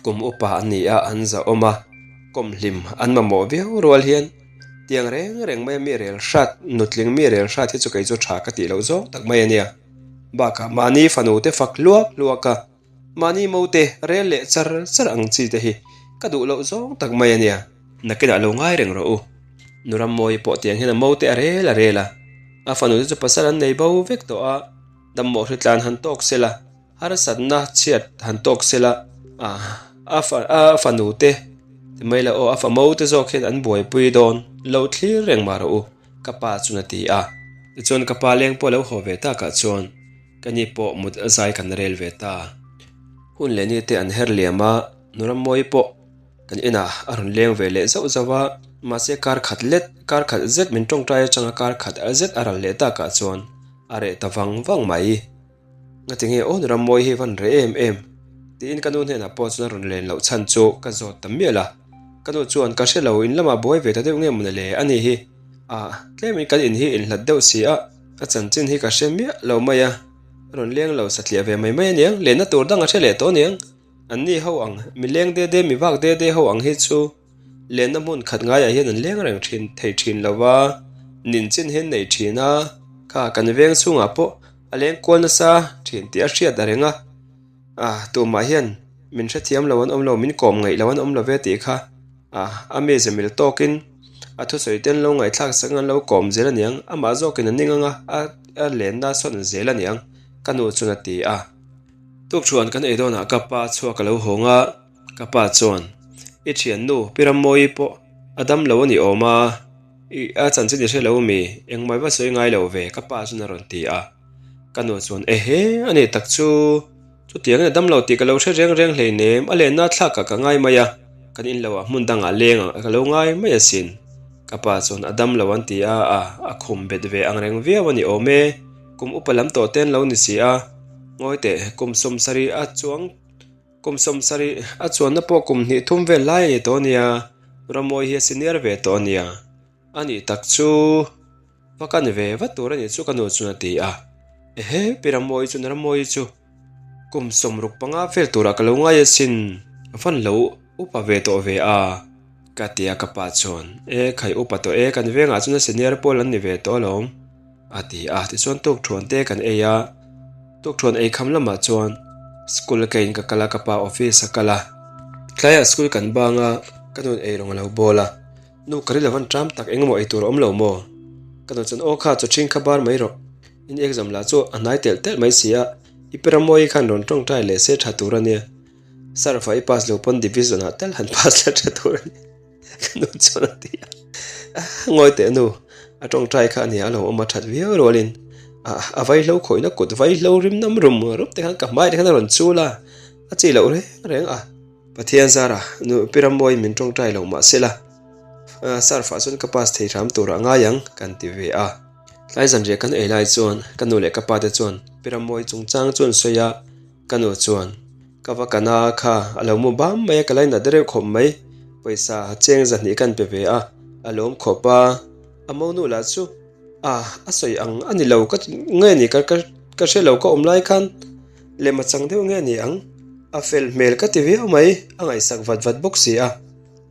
kum upa an ni a an zahawm a, kawmhlim an mamawh viau rual hian tiang reng reng maia mi rel hrat nutling mi rel hrat hi chu kei chu tha ka tih loh zawng tak mai a nia. Bakah mahni fanu te fak hluak hluak a, mahni mo te rel leh char char ang chi te hi ka duh loh zawng tak mai a nia. Nakinah lo ngai reng rawh u. Nu Rammawi pawh tiang hian a mo te a rel a rel a, a fanu te chu pasal an nei bo vek tawh a, dammawh hritlan han tawk se la, harsatna chhiat han tawk se la, a a fanu te ti mai la aw, a fa mo te zawk hian an buaipui dawn lo thlir reng mah rawh u. Ka pa chuan a ti a. Tichuan ka pa leng pawh a lo haw ve takah chuan ka ni pawh mut a zai kan rel ve ta. Hun leh ni te an her liam a, Nurammawi pawh kan inah a rawn leng ve leh zauh zauh a, mahse kar khat let, kar khat zet min tawngtai atanga kar khat zet a ral leh takah chuan a reh ta vang vang mai. Ngatinge aw Nurammawi hi van reh em em? Tiin ka nu hnenah pawh chuan a rawn len loh chhan chu ka zawt ta mial a. Ka nu chuan ka hre lo, in lamah buai ve ta deuh nge maw le a ni hi. Ah, tlemin kan in hi inhlat deuh si a, a chanchin hi ka hre miah lo mai a. A rawn leng lo satliah ve mai mai a niang, lenna tur dang a hre leh tawh a niang. An ni ho ang, mi leng de de, mi vak de de ho ang hi chu lenna hmun khat ngaiah hian an leng reng thin thei thin lo va, nin chin hi an nei thin a, kha kan veng chhungah pawh a leng kual nasa thin tih a hriat a reng a, ah tumah hian min hrethiam lo an awm lo, min kawm ngaih lo an awm lo ve tih kha ah a mize mil tawkin a thusawi te an lo ngaihthlak sak ang an lo kawm zel a niang, amah zawkin a ning ang a, a lenna sawn zel a niang ka nu chuan a ti a. Tukṭhuan kan ei dawnah ka pa chhuak a lo hawng a, ka pa chuan i ṭhiannu Pi Rammawi pawh a dam lo a ni awm a, I a chanchin i hre lo mi? Engmah va sawi ngai lo ve ka pa chuan a rawn ti a. Ka nu chuan ehe a ni tak chu chutiang in a dam lo tih ka lo hre reng reng hleinem a lenna thlak ah ka ngai mai a, kan in lo ah hmun dang ah leng ang ka lo ngai mai asin. Ka pa chuan a dam lo an ti a a, a khum bet ve ang reng viau a ni awm e, kum upa lam tawh te an lo ni si a, ngawi teh kum 70 a chuang Kum 70 a chuanna pawh kum hnih thum vel lai a ni tawh ania, Ramawi hi a senior ve tawh ania. A nih tak chu va kan ve vat tur a nih chu ka nu chuan a ti a. Ehe, Pi Ramawi chuan Ramawi chu kum 65 vel turah ka lo ngai asin, a fan lo upa ve tawh ve a, ka ti a ka pa chuan, E khai upa tawh e, kan vengah chuan a senior pawl an ni ve tawh alawm. A ti a, tichuan tukthuan te kan ei a, tukthuan ei kham lamah chuan school ka in ka kal a, ka pa office a kal a, tlaiah school kan bang a, ka nun ei rawng a lo bawl a, nu ka ri lo van ṭam tak engemaw ei tur a awm lo maw? Ka nu chuan aw kha chaw ṭhing kha bar mai rawh, in exam lah chu a hnai telh telh mai si a, i pi Ramawii khan rawn ṭawngṭai leh se ṭha tur a nia, Sarfa i pass lo pawn division ah tal han pass la ṭha tur a nia. Ka nu chuan a ti a, Ngawi teh nu, a tawngtai kha a nia a lo awm a that viau rualin a vaihlo khawihna kut vaihlo rim nam rum rum te khan ka hmai te khan a rawn chul a, a chi loh reng reng a. Pathian zara nu Pi Rammawiin min tawngtai lo mah sela, Sarfah chuan ka pass thei hram turah ngai ang kan ti ve a. Tlai zanriah kan ei lai chuan ka nu leh ka pa te chuan Pi Rammawi chungchang chu an sawi a, Ka nu chuan, Ka va kana kha a lo mu bam mai a, ka lainat reuh khawp mai, pawisa cheng zahnih kan pe ve a, a lawm khawp a, a monu lah chu a a sawi ang a ni lo ka nge ni ka ka hre lo ka awm lai khan lem a chang deuh nge ni ang, a fel hmel ka ti viau mai, a ngaihsak vat vat bawk si a,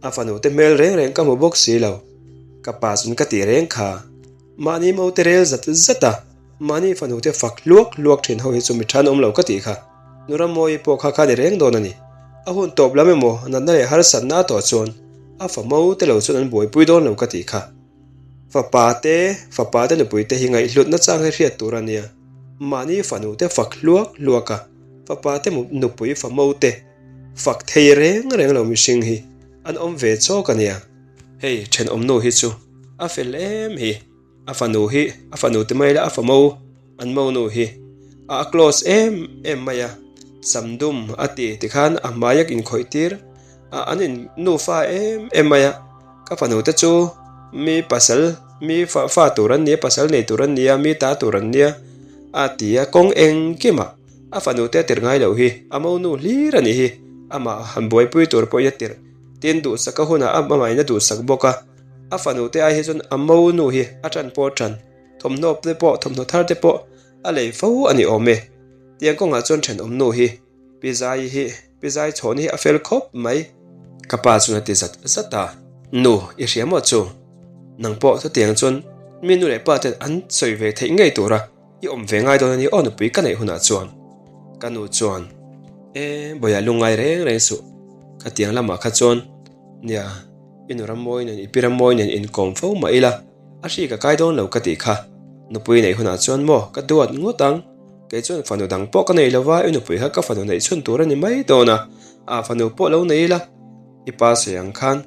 a fanu te hmel reng reng ka hmu bawk si lo, ka pa chuan ka tih reng kha, mahni mo te rel zat zat a. Mahni fanu te fak hluak hluak thin ho hi chu mi than awm lo ka tih kha. Nu Rammawi pawh kha kha ni reng dawn a ni. A hun tawp lam emaw natna leh harsatna a tawh chuan a fa mo te lo chuan an buaipui dawn lo ka tih kha. Fapa te, fapa te nupui te hi ngaihhlutna chang hi hriat tur a nia. Mahni fanu te fak hluak hluak a, fapa te nupui fa mo te fak thei reng reng lo mihring hi an awm ve chawk a nia. Hei thenawmnu hi chu a fel em hi. A fanu hi a fanu te mai la a famo an monu hi a a close em em mai a, sam dum a ti tikhan a hmai a inkhawih tir a an in nufa em em mai a, ka fanu te chu mi pasal mi fa fa tur an nia pasal nei tur an nia mi ta tur an nia a ti a kawng engkim ah a fanu te a tirh ngai loh hi a monu hlir a nih hi amah han buaipui tur pawhin a tirh tin duhsak a hunah amah in a duhsak bawk a. A fanu te ai hi chuan a mo nu hi a ṭan pawh a ṭan, thawmhnaw te pawh thawmhnaw thar te pawh a lei fo a ni awm e. Tiang kawngah chuan ṭhenawm nu hi Pi Zai hi Pi Zai chhawn hi a fel khawp mai. Ka pa chuan a ti zat zat a, Nu, i hria maw chu? Nang pawh chutiang chuan mi nu leh pa ten an sawi ve theih ngei tura i awm ve ngai dawn a ni aw nupui ka neih hunah chuan. Ka nu chuan, E, Bawihah lungngai reng reng suh, khatiang lamah kha chuan Nia, i nu Rammawi nen i pi Rammawi nen inkawm fo mah ila, a hri ka kai dawn lo ka tih kha. Nupui neih hunah chuan maw ka duat ngawt ang. Kei chuan fanu dang pawh ka nei lova, i nupui kha ka fanu neih chhun tur a ni mai dawn a, a fanu pawh lo nei ila. I pa sawi ang khan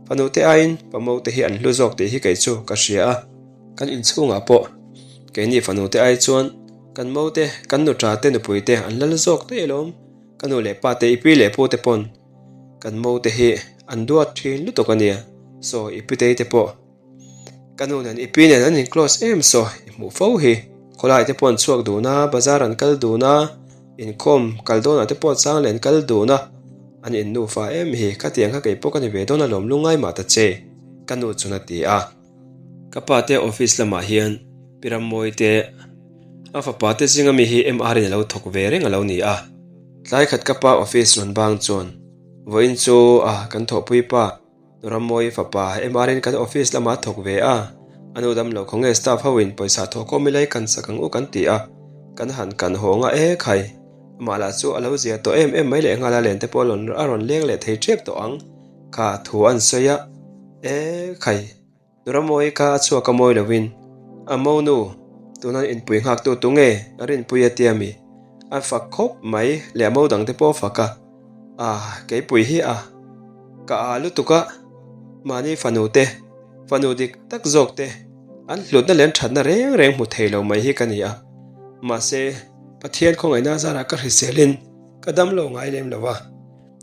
fanu te aiin pamo te hi an hlu zawk tih hi kei chu ka hria a. Kan inchhungah pawh keini fanu te ai chuan kan mo te, kan nuṭa te nupui te an lal zawk daih alawm. Ka nu leh pa te, i pi leh pu te pawn Kan mo te hi an duat thin lutuk a nia, saw i pitei te pawh ka nu nen i pi nen an in close em saw i hmuh fo hi, khawlai te pawh an chhuak dun a, bazar an kal dun a, inkhawm kal dawnah te pawh chang leh an kal dun a, an in nufa em hi, khatiang kha kei pawh ka ni ve dawn alawm lungngai mah ta che, ka nu chuan a ti a. Ka pa te office lamah hian Pi Rammawi te a fapa te zinga mi hi MR in a lo thawk ve reng a lo ni a. Tlai khat ka pa office rawn bang chuan vawiin chu a kan thawhpui pa Rammawi fapa MR in kan office lamah a thawk ve a, a nu damlo khawnge staff ho in pawisa thawh khawm ila i kan sak ang u kan ti a, kan han kan hawng a e khai amah lah chu a lo zia tawh em em mai leh nghal a len te pawh a rawn leng leh thei tep tawh ang kha thu an sawi a e khai. Ramawi kha a chhuak a mawi lovin a monu tuna inpui nghak tu tu nge a rinpui a tia mi? A fak khawp mai leh a mo dang te pawh a fak a, ah keipui hi a ka ah lutuk a, mahni fanu te fanu dik tak zawk te an hlutna leh an thatna reng reng hmu thei lo mai hi ka ni a, mahse Pathian khawngaihna zarah ka hriselin ka damlo ngai lem lo a.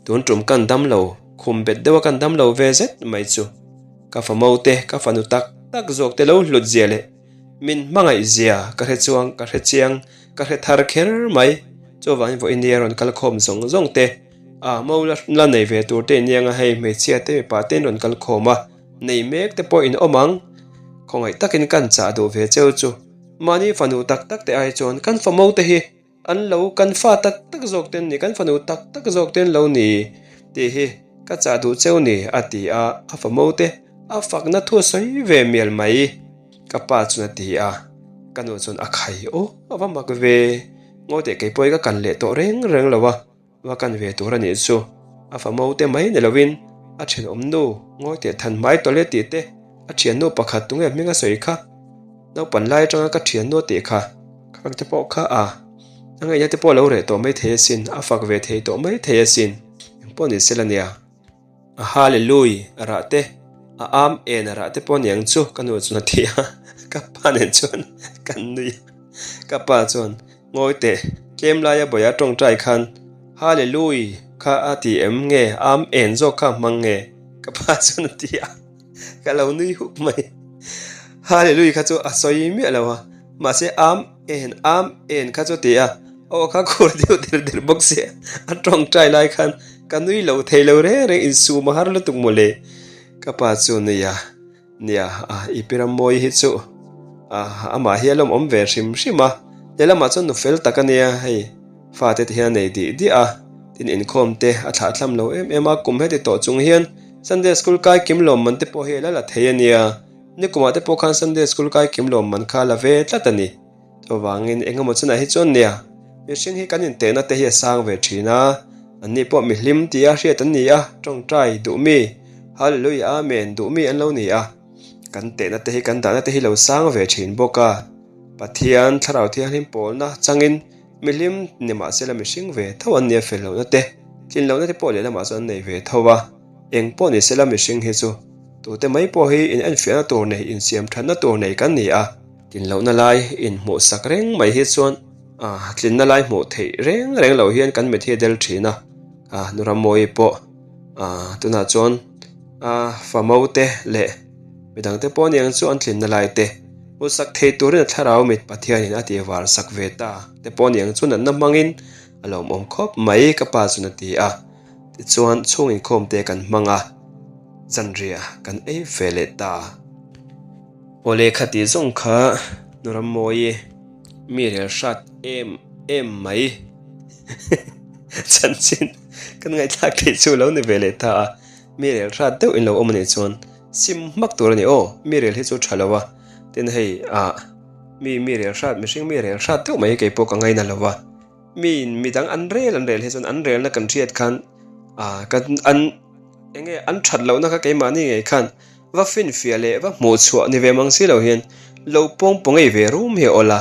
Tun tum kan dam lo, khum bet deuha kan dam lo ve zet mai chu ka famo te, ka fanu tak tak zawk te lo hlut zia leh min hmangaih zia ka hre chuang, ka hre chiang, ka hre thar kher mai. Chuvangin vawiin nia rawn kal khawm zawng zawng te, a mo la nei ve tur te iniang a, hei hmeichhia te mipa te in rawn kal khawm a, nei mek te pawh in awm ang. Khawngaih takin kan chah duh ve cheu chu mahni fanu tak tak te ai chuan kan famo te hi An lo kan fa tak tak zawk ten ni, kan fanu tak tak zawk ten lo ni tih hi ka chah duh cheu ni a ti a, a famo te a fakna thu a sawi ve mial mai. Ka pa chuan a ti a, ka nu chuan a khai aw a va mak ve, ngawi teh kei pawh hi ka kan leh tawh reng reng lo a. Va kan ve tur a nih chu. A famo te mai ni lovin a thenawm nu ngawi teh than hmai tawlh e tih te a thiannu pakhat tunge hming a sawi kha. Naupan lai atanga ka thiannu a tih kha khak te pawh kha a a ngaihna te pawh a lo reh tawh mai thei asin, a fak ve thei tawh mai thei asin. Engpawh ni sela nia. A Hallelui a rah te, a am en a rah te pawh aniang chu ka nu chuan a ti a, ka pa nen chuan kan nui a. Ka pa chuan, Ngawi teh, tlem laia bawih a tawngtai khan Hallelui kha a ti em nge am en zawk kha a hmang nge? Ka pa chuan a ti a, ka lo nui huk mai. Hallelui kha chu a sawi miah lo a, mahse am en am en kha chu a ti a, aw kha khur deuh der der bawk sia, a tawngtai lai khan Ka nui lo thei lo reng reng insum a har lutuk mawle. Ka pa chu nia, nia, a i pi Rammawi hi chu a amah hi a lawmawm ve hrim hrim a, lehlamah chuan nu fel tak a nia hei fate te hian a nei dih diah a, tin inkhawm te a thlah thlam lo em em a, kum heti tawh chung hian Sunday school kai kim lawm man te pawh hi a la la thei a nia, nikumah te pawh khan Sunday school kai kim lawm man kha a la ve tlat a ni. Chuvangin eng emaw chunah hi chuan nia, mihring hi kan intehna te hi a sang ve thin a, anni pawh mihlim tia hriat an ni a, tawngtai duh mi, Hallelujah Amen duh mi an lo ni a, kan tehna te hi kan dahna te hi lo sang ve thin bawk a, Pathian Thlarau Thianghlim pawlna changin mihlim ni mahsela mihring ve tho an nia fel lohna te, tlin lohna te pawh lehlamah chuan an nei ve tho a. Eng pawh ni sela mihring hi chu tute mai pawh hi in enfiahna tur nei, insiam thatna tur nei kan ni a. Tlinlohna lai inhmuhsak reng mai hi chuan tlinna lai hmuh theih reng reng loh hian kan mit hi a del thin a, Nuramawi pawh tunah chuan famo te leh midangte pawh aniang chu an tlinna lai te hmuhsak thei turin a thlarau mit Pathianin a tihvar sak ve ta te pawh aniang chu natna hmangin a lawmawm khawp mai ka pa chuan a ti a. Tichuan chhung inkhawm te kan hmang a, zanriah kan ei ve leh ta. Aw lehkha tih zawng kha Nurammawi mi rel hrat em em mai chanchin kan ngaihthlak theih chu lo ni ve leh ta a, mi rel hrat deuh in lo awm a nih chuan sim hmak tur a ni aw, mi rel hi chu tha lo a, tin hei ah mi mi rel hrat mihring mi rel hrat deuh mai hi keipawh ka ngaina lo a. Miin midang an rel an rel hi chuan an relna kan hriat khan ah kan an eng nge an that lohna kha keimahni ngei khan va finfiah leh va hmuh chhuah ni ve mang si lo hian lo pawng paw ngei ve rum hi a awl a.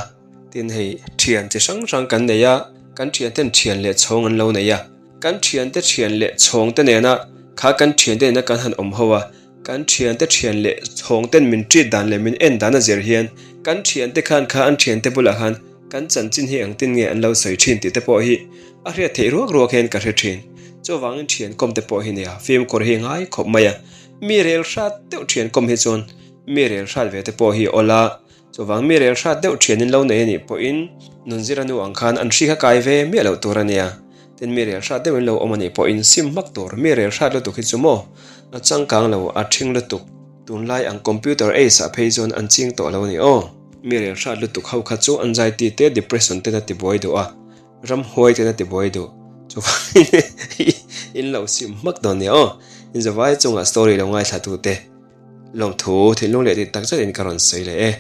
Tin hei thian chi hrang hrang kan nei a, kan thianten thian leh chhawng an lo nei a, kan thiante thian leh chhawng te nena kha kan thiante nena kan han awm ho a, Kan thiante thian leh chhawng ten min treat dan leh min en dan a zir hian kan thiante khan kha an thiante bulah khan kan chanchin hi engtin nge an lo sawi thin tih te pawh hi a hriat theih ruak ruak hian ka hre thin. Chuvangin thian kawm te pawh hi nia fimkhur hi ngai khawp mai a, mi rel hrat deuh thian kawm hi chuan mi rel hrat ve te pawh hi awl a, Chuvang mi rel hrat deuh thianin lo nei a nih pawhin Nunzira nu ang khan an hri kha kai ve miah loh tur a nia. Tin mi rel hrat deuhin lo awm a nih pawhin sim hmak tur mi rel hrat lutuk hi chu maw a changkang lo a thing lutuk. Tunlai ang computer age ah phei chuan an ching tawh lo a ni aw. Mi rel hrat lutuk ho kha chu anxiety te depression ten a ti buai duh a, ramhuai ten a ti buai duh. Chuvangin in lo sim hmak dawn nia aw. Inzavai chungah story lo ngaithla tute. Lawmthu thinlung leh dik tak zetin ka rawn sawi leh e.